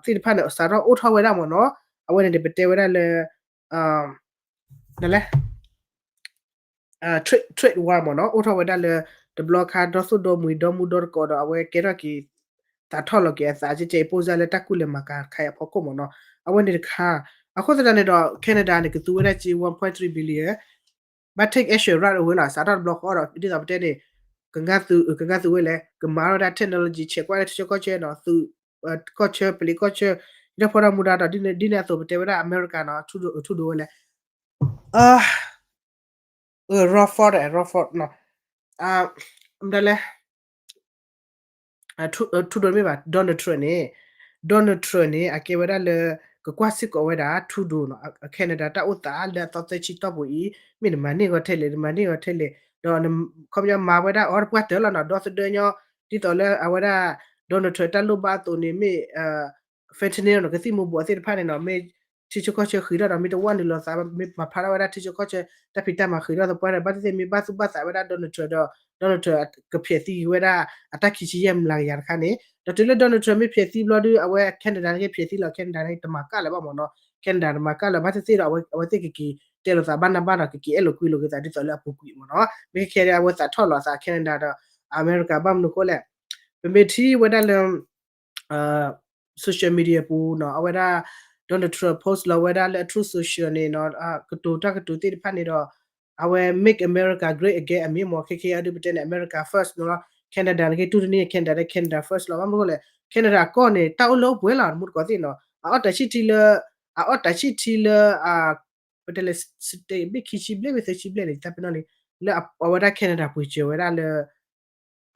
ဒီးသ့ၣ်တဖၣ်န့ၣ် စးထီၣ်အိၣ်ထီၣ်ဝဲဒၣ်မ့ၢ်နီၤ, အဝဲန့ၣ်န့ၣ် ပတဲဝဲဒၣ်လၢ နလဲၣ် trade war မ့ၢ်နီၤ, အိၣ်ထီၣ်ဝဲဒၣ်လၢ တဘျီခါဒီသိၣ်ဒီမှံၤဒီမူဒီတကိးဒီး အဝဲကဲထီၣ်က့ၤ သးထီၣ်လီၤက့ၤအသးကဲကဲအံၤ ပိၢ်စၢ်လၢတၢ်ကူၣ်လဲၤမၤကၤတခါအံၤအဖီခိၣ်မ့ၢ်နီၤ, အဝဲန့ၣ်တခါ, အဃိသတးန့ၣ်ဒီး Canada န့ၣ် ကသူဝဲဒၣ်က့ one point three billion ဘၣ် take action right away လီၤ, စးထီၣ်တဘျီဃီဒီး ဒ်သိးပတဲန့ၣ် ကငါသုး ကငါသုးဝဲလဲၣ် ကမၤထီၣ်ဝဲဒၣ် technology ဆဲးကွၢ်လၢထံဆၢကီၢ်ဆၢနီၤ, သုး ကီၢ်ဆၢ ပလံၤကီၢ်ဆၢ ဒ်ဖီဒီမူဒါဒီး ဒ်န့ၣ်အသိးပတဲဝဲဒၣ်အမဲရကၤနီၤ Trudeau ဝဲလဲၣ် Robert Robert မတၤလဲၣ် Trudeau မ့ၢ်ဘၣ် Donald Trump န့ၣ်, Donald Trump န့ၣ် အကဲဝဲဒၣ်လၢ ကကွၢ်စ့ၢ်ကီးဝဲဒၣ် Trudeau နီၤ, Canada တၢ်အိၣ်သးလၢအသီသၢဆံတီၢ်ပူၤအံၤ မ့ၢ်နမၤန့ၢ်ဂီၤထဲလဲၣ် နမၤန့ၢ်ဂီၤထဲလဲၣ်, ဒီး ခီပညီမၤဝဲဒၣ်အီၤတပှၢ်တၢၢ်လီၤနီၤ, ဒီသဒၢညီ ဒ်သိးလၢအဝဲဒၣ် Donald Trump တၢ်လိၣ်ဘၣ်အသိးန့ၣ် မ့ၢ် fentanyl နီၤ ကသံၣ်မူၤဘှီးသ့ၣ်တဖၣ်န့ၣ်နီၤ, မ့ၢ်ထံဆၢကီၢ်ဆၢဃံးထီၣ်ဒီး မ့ၢ်တဝၢ်နုာ်လီၤသး မ့ၢ်မၤဖျါထီၣ်ဝဲဒၣ်ထံဆၢကီၢ်ဆၢ တၢ်ဖံးတၢ်မၤဃံးထီၣ်သပှၢ်ဒီး ဘၣ်သ့ၣ်သ့ၣ်မ့ၢ်ဘၣ်သူၣ်ဘၣ်သးဝဲဒၣ် Donald Trump ဒီး Donald Trump ကဖျဲးသံဝဲဒၣ်အတၢ်ခံဆံယဲၢ်မျးကယၤတခါန့ၣ်, ဒီးတုၤလၢ Donald Trump မ့ၢ်ဖျဲးသံဘျီဒု အဝဲ Canada န့ၣ်က့ဖျဲးသံလီၤ, Canada န့ၣ်တမၤကၢ်လၢၤဘၣ်မ့ၢ်နီၤ, Canada တမၤကၢ်လၢၤဘၣ်သ့ၣ်သ့ၣ်ဒီး အဝဲသ့ၣ်ကက့ၤတဲလိာ်သးဘၣ်နၢ်ဘၣ်ဒီး ကက့ၤအဲၣ်လိာ်ကွံလိာ်က့ၤသးဒ်သိးလၢအပူၤကွံာ်မ့ၢ်နီၤ, မ့ၢ်ခဲခဲဒီး အဝဲသးထီၣ်လီၤသး Canada ဒီး အမဲရကၤ ဘၣ်မနုၤဃိလဲၣ်, ပမ့ၢ်ထံၣ်ဝဲဒၣ်လၢ social media ပူၤနီၤ, အဝဲဒၣ် Donald Trump post လီၤဝဲဒၣ်လၢအ Truth Social န့ၣ်နီၤ, ကတိၤတၢ်ကတိၤသ့ၣ်တဖၣ်န့ၣ်ဒီး အဝဲ Make America Great Again အမ့ၢ်မ့ၢ် ခဲခဲအံၤဒုး ပတဲန့ၣ် America First နီၤ, Canada န့ၣ်က့ တူၢ်တန့ၢ် Canada ဒီး Canada First လီၤ, ဘၣ်မနုၤဃိလဲၣ် Canada အကီၢ်န့ၣ် တၢ်အိၣ်လၢအိၣ်ပှဲၤလီၤ တမူတကိးသ့ၣ်နီၤ, အအီၣ်တၢ်ဆံၣ်ထံလၢ အအီၣ်တၢ်ဆံၣ်ထံလၢ ပတဲလဲၣ် state မ့ၢ်ခံဆံဘျဲၣ်မ့ၢ်သၢဆံဘျဲၣ်န့ၣ် တၢ်ပနီၣ်လံ, လၢအဝဲဒၣ် Canada ပှ့ၤစၢၤဝဲဒၣ်လၢ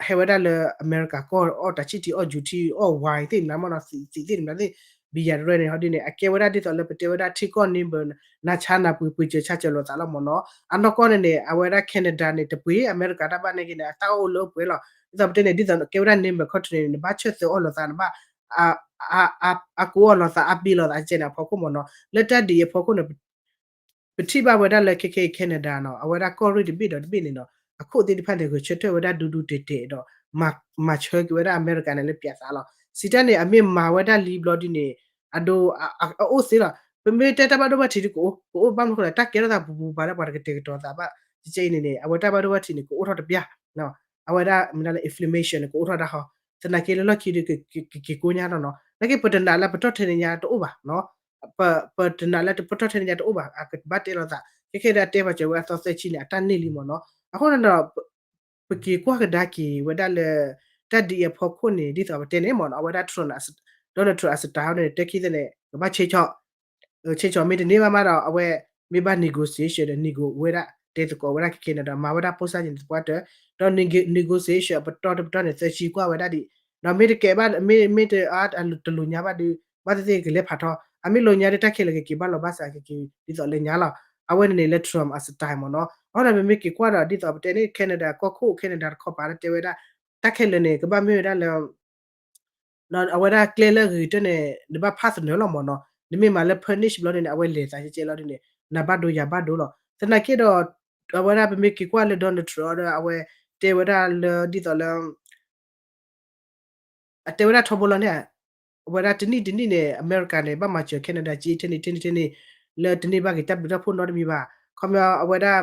ဟဲဝဲဒၣ်လၢအမဲရကၤကီၢ် အီၣ်တၢ်ဆံၣ်ထံ အီၣ်ယူၤထံ အီၣ်ဝါသ့ၣ်မနုၤမ့ၢ်နီၤ, သံးသ့ၣ်မနုၤသ့ၣ် ဘံယၤတရၢန့ၣ် ဟီဒ်န့ၣ် အကဲဝဲဒၣ်ဒ်သိးလၢပတဲဝဲဒၣ်ထံကီၢ် neighbor နၤဆါနၤပှ့ၤ ပှ့ၤစၢၤဆါစၢၤလိာ်သးလီၤမ့ၢ်နီၤ, အနီၢ်ကီၢ်န့ၣ်န့ၣ် အဝဲဒၣ် Canada န့ၣ် တပှ့ၤအမဲရကၤတၢ်ဘၣ်န့ၣ်က့န့ၣ် အတၢ်အိၣ်လၢအိၣ်ပှဲၤလီၤ ဒ်သိးပတဲန့ၣ် ဒ်သိးကဲဝဲဒၣ် neighbor country န့ၣ် နဘၣ်ဆၢၣ်သၢအီၣ်လိာ်သး နဘၣ် အကိးအီၣ်လိာ်သး အါဘ့လိာ်သး ကဲန့ၣ်အဖီခိၣ်မ့ၢ်နီၤ. လၢတၢ်ဒ်အံၤအဖီခိၣ်န့ၣ် ပထံၣ်ဘၣ်ဝဲဒၣ်လၢခဲခဲအံၤ Canada နီၤ အဝဲဒၣ်ကီၢ်ရ့ၣ်တဘ့ၣ်ဒီးတဘ့ၣ်န့ၣ်နီၤ အခိၣ်သ့ၣ်တဖၣ်န့ၣ် ဂဲၤဆၢထၢၣ်ဝဲဒၣ်ဒူဒူတဲာ်တဲာ်ဒီး မၤဆၢက့ၤဝဲဒၣ်အမဲရကၤန့ၣ်လၢပၠးသးလီၤ. စံးတၢ်န့ၣ် အမ့ၢ်မၤဝဲဒၣ်လံဘျီဒ်န့ၣ် အဒိ အအိၣ်သ့လီၤ. ပမ့ၢ်တဲတၢ်ဘၣ်ဒိဘၣ်ထံးဒ်ကအိၣ် ကအိၣ်ဘၣ်မနုၤဃိလဲၣ် တၢ်ကဲထီၣ်သးပူၤပူၤဘၣ်လၢပှၤတကတဲာ်ကတီၤသးဘၣ် ကဲအံၤန့ၣ်န့ၣ် အဝဲတၢ်ဘၣ်ဒိဘၣ်ထံးန့ၣ် ကအိၣ်ထီၣ်တပျၢ် အဝဲဒၣ်မ့ၢ်ဒၣ်လၢ inflammation န့ၣ် ကအိၣ်ထီၣ်ဒၣ်ဟီ သနာ်က့လၢလီၢ်ခံဒီး ကက့ၤကိညါထီၣ်နီၤ နာ်က့ပတနာ်လၢပတီၢ်ထဲန့ၣ်ညါတအိၣ်ဘၣ်နီၤ ပတနာ်လၢပတီၢ်ထဲန့ၣ်ညါတအိၣ်ဘၣ် အကဘၣ်တဲလိာ်သး ခဲခဲဒီးတဲပာ်စၢၤဝဲအသီသၢဆံန့ၣ် အတၢ်န့ၢ်လံမ့ၢ်နီၤ အဃိန့ၣ်ဒီး ပက့ၤကွၢ်ကဒါက့ၤဝဲဒၣ်လၢ တၢ်ဒ်အံၤအဖီခိၣ်န့ၣ် ဒ်သိးပတဲန့ၣ်မ့ၢ်နီၤ အဝဲဒၣ် Trump နီၤ Donald Trump အစတၢ်ဟီန့ၣ် တဲခံသ့န့ၣ် ကဘၣ်ဆဲးဆီၣ် ဆဲးဆီၣ်မ့ၢ်တန့ၢ်ဘၣ်မးဒီး အဝဲမ့ၢ်ဘၣ် negotiation ဒီး nego ဝဲဒၣ် တဲသကိးဝဲဒၣ်ခဲခဲန့ၣ်ဒီး မၤဝဲဒၣ်ပိၢ်စၢ်က့ၤန့ၣ်သပှၢ်တၢၢ် ဒီး negotiation အပတီၢ်တပတီၢ်န့ၣ် သၢဆံကွၢ်ဝဲဒၣ်ဒံး ဒီးမ့ၢ်တကဲဘၣ် မ့ၢ် မ့ၢ်တ တလိာ်ညါဘၣ်ဒီး ဘၣ်သ့ၣ်သ့ၣ်ကလဲၤဖးထီ အမ့ၢ်လိာ်ညါဒီးတၢ်ခဲလၢာ်ကက့ၤဘၣ်လီၤဘၣ်စးကက့ၤဒ်သိးလၢညါလီၤ အဝဲန့ၣ်န့ၣ်လၢ Trump အစတၢ်မ့ၢ်နီၤ အဃိဒီးပမ့ၢ်က့ၤကွၢ်ဒီးဒ်သိးပတဲန့ၣ် Canada ကီၢ်ခိၣ် Canada တခီပၤလၢတဲဝဲဒၣ် တၢ်ခဲလၢာ်န့ၣ် ကဘၣ်မ့ၢ်ဝဲဒၣ်လၢ အဝဲဒၣ်ကျဲလၢအဂ့ၤကတၢၢ်န့ၣ် နဘၣ်ဖးသနၢၤလီၤမ့ၢ်နီၤ နမ့ၢ်မၤလၢ punish ဘျီဒ်န့ၣ် အဝဲလဲၤသးကဲကဲလီၤဒ်န့ၣ် နဘၣ်ဒိယၤဘၣ်ဒိလီၤ သနာ်က့ဒီး အဝဲဒၣ်ပမ့ၢ်က့ၤကွၢ်လၢ Donald Trump ဒီး အဝဲတဲဝဲဒၣ်လၢဒ်သိးလၢ အတဲဝဲဒၣ်ထီဘိလီၤန့ၣ် အဝဲဒၣ်တနံၣ်တနံၣ်န့ၣ် အမဲရကၤန့ၣ် ဘၣ်မၤစၢၤ Canada က့ထဲန့ၣ်ထဲန့ၣ်ထဲန့ၣ် လၢတန့ၢ်ဘၣ်က့ၤတၢ်ဘျုးတၢ်ဖှိၣ်နီတမံၤဘၣ် ခီပညီအဝဲဒၣ်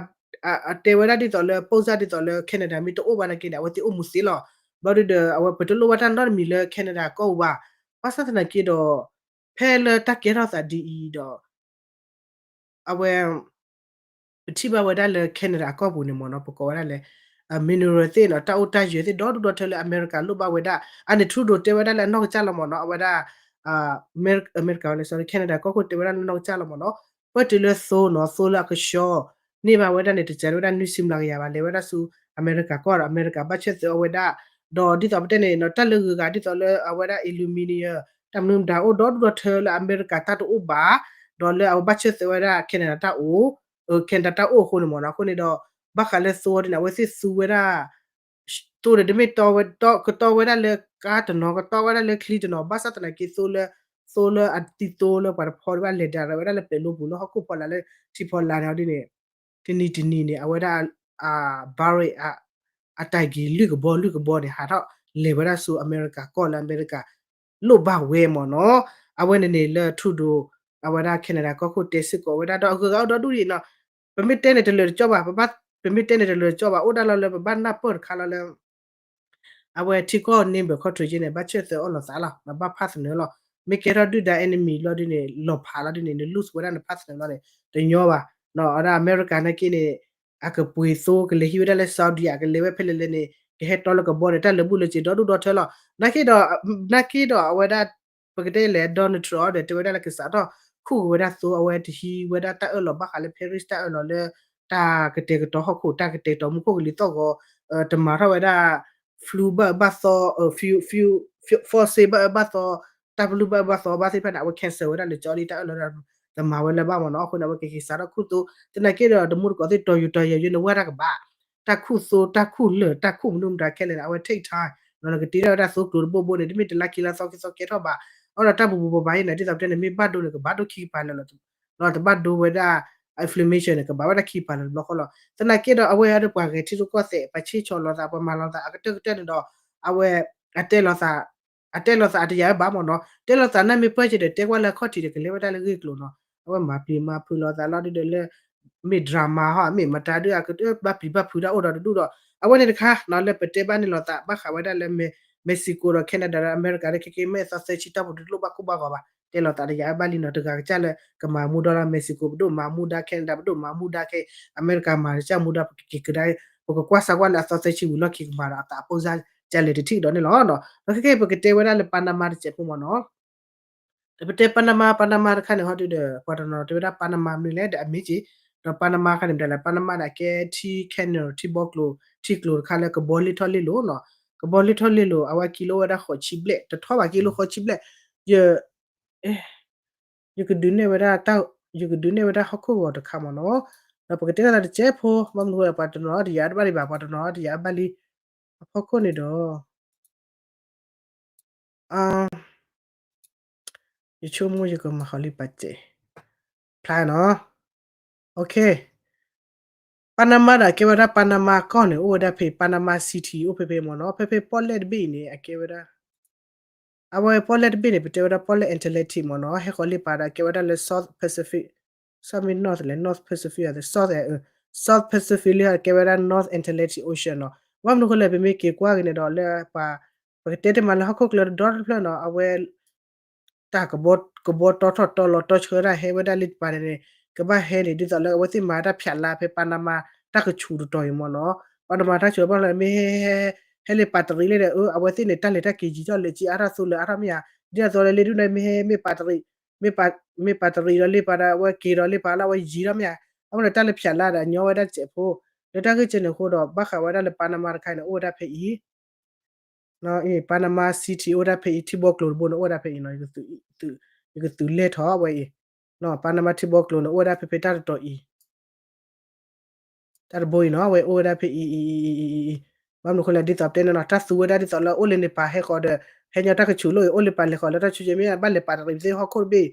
အတဲဝဲဒၣ်ဒ်သိးလၢ ပိၢ်စၢ်ဒ်သိးလၢ Canada မ့ၢ်တအိၣ်ဘၣ်နာ်က့န့ၣ် အဝဲသ့ၣ်အိၣ်မူသ့လီၤ ဘျီဒုဒီး အဝဲပတလိၣ်ဘၣ်တၢ်နီတမံၤလၢ Canada ကီၢ်ပူၤဘၣ် ဘၣ်ဆၣ်သနာ်က့ဒီး ဖဲလၢတၢ်ကဲထီၣ်သးဒ်အံၤဒီး အဝဲ ပထံၣ်ဘၣ်ဝဲဒၣ်လၢ Canada အကီၢ်ပူၤန့ၣ်မ့ၢ်နီၤ ပကိးဝဲဒၣ်လၢ mineral သ့ၣ်နီၤ တၢ်အိၣ်တၢ်ယၢၤသ့ၣ်ဒီဒူၣ်ဒီထၢလၢအမဲရကၤလိၣ်ဘၣ်ဝဲဒၣ် အန့ၣ် Trudeau တဲဝဲဒၣ်လၢအနီၢ်ကစၢ်လီၤမ့ၢ်နီၤ အဝဲဒၣ် အမဲရကၤ sorry Canada ကီၢ်ခိၣ်တဲဝဲဒၣ်လၢနီၢ်ကစၢ်လီၤမ့ၢ်နီၤ ပၢၢ်တုၤလၢသိနီၤ သိလၢအကဆှီ န့ၢ်ဘၣ်ဝဲဒၣ်န့ၣ် တစဲးဝဲဒၣ်နွံဆံမျးကယၤဘၣ် လဲၤဝဲဒၣ်ဆူအမဲရကၤကီၢ်ဒီး အမဲရကၤဘၣ်ဆၢၣ်သၢအီၣ်ဝဲဒၣ် ဒီးဒ်သိးပတဲန့ၣ်နီၤ တၢ်လၢဂုၤဂၤဒ်သိးလၢအဝဲဒၣ် aluminium တၢ်မနုၤမတၤအိၣ်ဒီဒူၣ်ဒီထၢလၢအမဲရကၤတၢ်တအိၣ်ဘၣ် ဒီးလၢအဝဲဘၣ်ဆၢၣ်သၢဝဲဒၣ် Canada တၢ်အိၣ် Canada တၢ်အိၣ်အဃိန့ၣ်မ့ၢ်နီၤ အဃိန့ၣ်ဒီး ဘၣ်ဃးလၢသိဒ်န့ၣ် အဝဲသ့ၣ်သူဝဲဒၣ် သိန့ၣ်တမ့ၢ်တီဝဲ ကတီဝဲဒၣ်လၢကါတနီၤ ကတီဝဲဒၣ်လၢချံတနီၤ ဘၣ်ဆၣ်သနာ်က့သိလၢ သိလၢအတံသိလၢပှၤတဖီဒံးဘၣ်လဲၤဒၣ်ဝဲဒၣ်လၢပဲၤလိပူၤလၢဟီၣ်ခိၣ်ဖီလာ်လၢထံဖီလာ်န့ၣ် ဒ်န့ၣ် တနံၤတနံၤန့ၣ် အဝဲဒၣ် barrel အတၢ်က့ၤလွံၢ်ကဘီလွံၢ်ကဘီန့ၣ် ဟးထီၣ်လဲၤဝဲဒၣ်ဆူအမဲရကၤကီၢ်လၢအမဲရကၤ လိၣ်ဘၣ်ဝဲမ့ၢ်နီၤ အဝဲန့ၣ်န့ၣ်လၢ Trudeau အဝဲဒၣ် Canada ကီၢ်ခိၣ်တဲစ့ၢ်ကီးဝဲဒၣ်ဒီးအဂုၤအဂၤအိၣ်ဒီဒူၣ်ဒ်နီၤ ပမ့ၢ်တဲန့ၣ်တလၢာ်တကၠီဘၣ် ပဘၣ် ပမ့ၢ်တဲန့ၣ်တလၢာ်တကၠီဘၣ် အိၣ်ဒၣ်လီၤလၢပဘၣ်နၢ်ပၢၢ်တခါလီၤလၢ အဝဲထံကီၢ် neighbor country က့န့ၣ် ဘၣ်ဆၢၣ်သၢအီၣ်လိာ်သးလီၤ ဘၣ်ဖးသနၢၤလီၤ မ့ၢ်ကဲထီၣ်ဒုၣ်ဒါ enemy လီၤဒ်န့ၣ် လီၤဖးလီၤဒ်န့ၣ် န lose ဝဲဒၣ်နဖးသနၢၤလီၤန့ၣ် တညီဘၣ် အဝဲဒၣ်အမဲရကၤနာ်က့န့ၣ် အကပှ့ၤသိကလဲၤဟံးဝဲဒၣ်လၢ Saudi အကလဲၤဝဲဖဲလဲၣ်လဲၣ်န့ၣ် ကဟဲတီလၢကဘီန့ၣ် တၢ်လၢာ်ဘူၣ်လၢာ်စ့ၤဒီဒူၣ်ဒီထၢလီၤ နာ်က့ဒီး နာ်က့ဒီးအဝဲဒၣ် ပကတဲလဲၣ် Donald Trump ဒီးတဲဝဲဒၣ်လၢကစးထီၣ်ခူၣ်က့ၤဝဲဒၣ်သိ အဝဲတဟံးဝဲဒၣ်တၢ်အၢၣ်လီၤဘၣ်ဃးလၢ Paris တၢ်အၢၣ်လီၤလၢ တၢ်ကတဲာ်ကတီၤဟီၣ်ခိၣ် တၢ်ကတဲာ်ကတီၤမူခိၣ်ကလံၤသီၣ်ဂီၤ တမၤထီၣ်ဝဲဒၣ် flu ဘၣ်အၢဘၣ်သီ flu flu flu fossil ဘၣ်အၢဘၣ်သီ တၢ်ပလူၢ်ဘၣ်အၢဘၣ်သီဘၣ်သ့ၣ်တဖၣ်န့ၣ် အဝဲ cancel ဝဲဒၣ်လၢကၠီလံ တၢ်အၢၣ်လီၤတမၤဝဲလၢၤဘၣ်မ့ၢ်နီၤ အဃိန့ၣ် အဝဲကက့ၤစးထီၣ်ခူၣ်သိ သနာ်က့ဒီး တမူတကိးသ့ၣ်တီၤယိၤတီၤယဲၤယိၤန့ၣ် ဝဲတၢ်ကဘၣ် တၢ်ခူၣ်သိ တၢ်ခူၣ်လၢာ် တၢ်ခူၣ်မနုၤမတၤခဲလၢာ်န့ၣ် အဝဲ take time နီၤ နကတ့ထီၣ်ဝဲဒၣ်သိကျိၤတဘိဘိန့ၣ် တမ့ၢ်တလါခံလါသီခံသီကဲထီၣ်ဘၣ် အဃိဒီး တၢ်ပူၤပူၤပၤပၤအံၤန့ၣ် ဒ်သိးပတဲန့ၣ် မ့ၢ်ဘၣ်ဒိန့ၣ် ကဘၣ်ဒိခံကပၤလၢာ်လီၤ တဘၣ်ဒိဝဲဒၣ် inflammation န့ၣ် ကဘၣ်ဝဲဒၣ်ခံကပၤလၢာ်တဘျီဃီလီၤ သနာ်က့ဒီး အဝဲအံၤဒီးပှၤဂဲၤထံရူၢ်ကီၢ်သဲး ပှၤဆ့ဆီၣ်လိာ်သး ပှၤမၤလိာ်သးအကတၢၢ်ကတၢၢ်န့ၣ်ဒီး အဝဲ အတဲလိာ်သး အတဲလိာ်သးအတယာ်ဝဲဘၣ်မ့ၢ်နီၤ တဲလိာ်သးန့ၣ်မ့ၢ်ပၢၢ်က့ၤဒီး တဲကွၢ်လၢအခီၣ်ထံးဒီး ကလဲၤဝဲဒၣ်လၢဂ့ၢ်ကျိၤနီၤ အဝဲမၤပျံၤမၤဖုးလိာ်သးလီၤဒ်ဒီးလၢ မ့ၢ် drama ဟီ မ့ၢ်မတၤဒုး အကဘၣ်ပျံၤဘၣ်ဖုးတၢ်အိၣ်ဒီးတဒူၣ်ဒီး အဝဲန့ၣ်တခါနီၤ လၢပတဲဘၣ်န့ၣ်လိာ်သး ဘၣ်ဃးဝဲဒၣ်လၢ Mexico ဒီး Canada ဒီး America ဒီး ခဲက့ၤမ့ၢ်အသီသၢဆံတီၢ်ပူၤ တလိၣ်ဘၣ်ခိၣ်ဘၣ်ဂီၤဘၣ် တဲလိာ်သးတယာ်ဝဲဘၣ်လံနီၤ တဂၤကစၢ်လၢကမၤမူဒါလၢ Mexico ပဒိၣ်မၤမူဒါ Canada ပဒိၣ်မၤမူဒါခဲ America မၤကစၢ်မူဒါ ပကက့ၤကဒါ ပကကွၢ်စၢ်ကွၢ်လၢအသီသၢဆံဝံၤလီၢ်ခံကမၤဒီး အသးအပိၢ်စၢ်ကလဲၤတထံၣ်ကဒီးန့ၣ်လီၤ. ဒီးခဲက့ၤ ပကတဲဝဲဒၣ်လၢ Panama တစဲးဖိမ့ၢ်နီၤ ပတဲ Panama Panama တခါန့ၣ် ဟီဒုဒီး ပှၤတနီၤတဲဝဲဒၣ် Panama မနုၤလဲၣ်ဒီး အမ့ၢ်က့ၤ ဒီး Panama ခါန့ၣ် မတၤလဲၣ် Panama န့ၣ် အကဲထံ canal ထံဘီကျိၤ ထံကျိၤတခါလၢကဘီလ့ၢ်ထီၣ်လ့ၢ်လီၤနီၤ ကဘီလ့ၢ်ထီၣ်လ့ၢ်လီၤ အဝဲကံလိဝဲဒၣ်ဃိးဆံဘျဲၣ် တထီဘၣ်ကံလိဃိးဆံဘျဲၣ် ယ ယကဒုးနဲၣ်ဝဲဒၣ်တၢ် ယကဒုးနဲၣ်ဝဲဒၣ်ဟီၣ်ခိၣ်ဂီၤတခါမ့ၢ်နီၤ ဒီးပကတဲတၢ်တစဲးဖိ ဘၣ်မနုၤဃိ ပှၤတနီၤတယာ်ဘၣ်လံဘၣ် ပှၤတနီၤတယာ်ဘၣ်လံ အဖီခိၣ်န့ၣ်ဒီး ယဆိကမိၣ်ယကမၤဃီၤလံပာ်စဲး ဖျါနီၤ. Okay, Panama ဒီးအကဲဝဲဒၣ် Panama ကီၢ်န့ၣ် အိၣ်ဝဲဒၣ်ဖဲ Panama City အိၣ်ဖဲဖဲမ့ၢ်နီၤ. ဖဲဖဲပီၣ်လဲၣ်တဘ့ၣ်အံၤန့ၣ် အကဲဝဲဒၣ် အဝဲပီၣ်လဲၣ်တဘ့ၣ်န့ၣ် ပတဲဝဲဒၣ်ပီၣ်လဲၣ် Atlantic မ့ၢ်နီၤ. ဟဲဃီၤလ့ပာ်ဒီးအကဲဝဲဒၣ်လၢ South Pacific, South မ့ၢ် North လဲၣ် North Pacific အ South, South Pacific လၢအကဲဝဲဒၣ် North Atlantic Ocean နီၤ. ဘၣ်မနုၤဃိလဲၣ် ပမ့ၢ်က့ၤကွၢ်က့ၤန့ၣ်ဒီးလၢပှၤ ပကတဲတ့ၢ်မးလၢဟီၣ်ခိၣ်ချၢဒီတဖျၢၣ်နီၤ အဝဲ တၢ်ကဘီ ကဘီတီထီၣ်တီလီၤတီဆှၢတၢ်ဟဲဝဲဒၣ်လံတပၤန့ၣ်န့ၣ် ကဘၣ်ဟဲန့ၣ် ဒ်သိးလၢအဝဲသ့ၣ်မၤတၢ်ဖၠးလါဖဲ Panama တၢ်ကဆူးတတီၤအံၤမ့ၢ်နီၤ. Panama တၢ်ကဆူးဘၣ်လၢမ့ၢ်ဟဲ ဟဲလၢပာ်တရံးလဲၣ်ဒီး အဝဲသ့ၣ်န့ၣ် တၢ်လဲၤတၢ်က့ၤယံၤထီၣ်လဲၤက့ၤအါထီၣ်သိလၢအါထီၣ်မ့ၢ်ဧါ. ဒ်သိးလၢလ့ဒူၣ်န့ၣ် မ့ၢ်ဟဲမ့ၢ်ပာ်တရံး မ့ၢ်ပာ်တရံးဒီးလ့ပာ်ဒီး အဝဲက့ၤဒီးလ့ပာ်လၢအဝဲယံၤထီၣ်မ့ၢ်ဧါ. အဃိန့ၣ် တၢ်လဲၤဖၠးလါဒီးညီဝဲဒၣ်စဲးဖိ လၢတၢ်ဂ့ၢ်ကဲန့ၣ်အဃိဒီး ဘၣ်ဃးဝဲဒၣ်လၢ Panama တခါန့ၣ် အိၣ်ဝဲဒၣ်ဖဲအံၤ Panama City အိၣ်ဝဲဒၣ်ဖဲအံၤ ထံဘီကျိၤတဘိန့ၣ် အိၣ်ဝဲဒၣ်ဖဲအံၤနီၤ. ယကသုးလဲၢ်ထီၣ်ဝဲအံၤ Panama ထံဘီကျိၤန့ၣ် အိၣ်ဝဲဒၣ်ဖဲဖဲတၢ်တတီၤအံၤ တၢ်တဘိအံၤနီၤ အဝဲအိၣ်ဝဲဒၣ်ဖဲအံၤအံၤအံၤအံၤအံၤ. ဘၣ်မနုၤဃိလဲၣ် ဒ်သိးပတဲန့ၣ်နီၤ တၢ်သူဝဲဒၣ်ဒ်သိးလၢအိၣ်လၢန့ၣ်ပာ်ဟဲဃီၤဒီး ဟဲညီတၢ်ကဆူးလိၣ်အံၤ အိၣ်လၢပာ်လဲၤဃီၤလၢတၢ်ဆူးကဲမ့ၢ်ဘၣ်လဲၤပာ်တရံးပသ့ၣ်ဟီၣ်ခိၣ်တဘ့ၣ်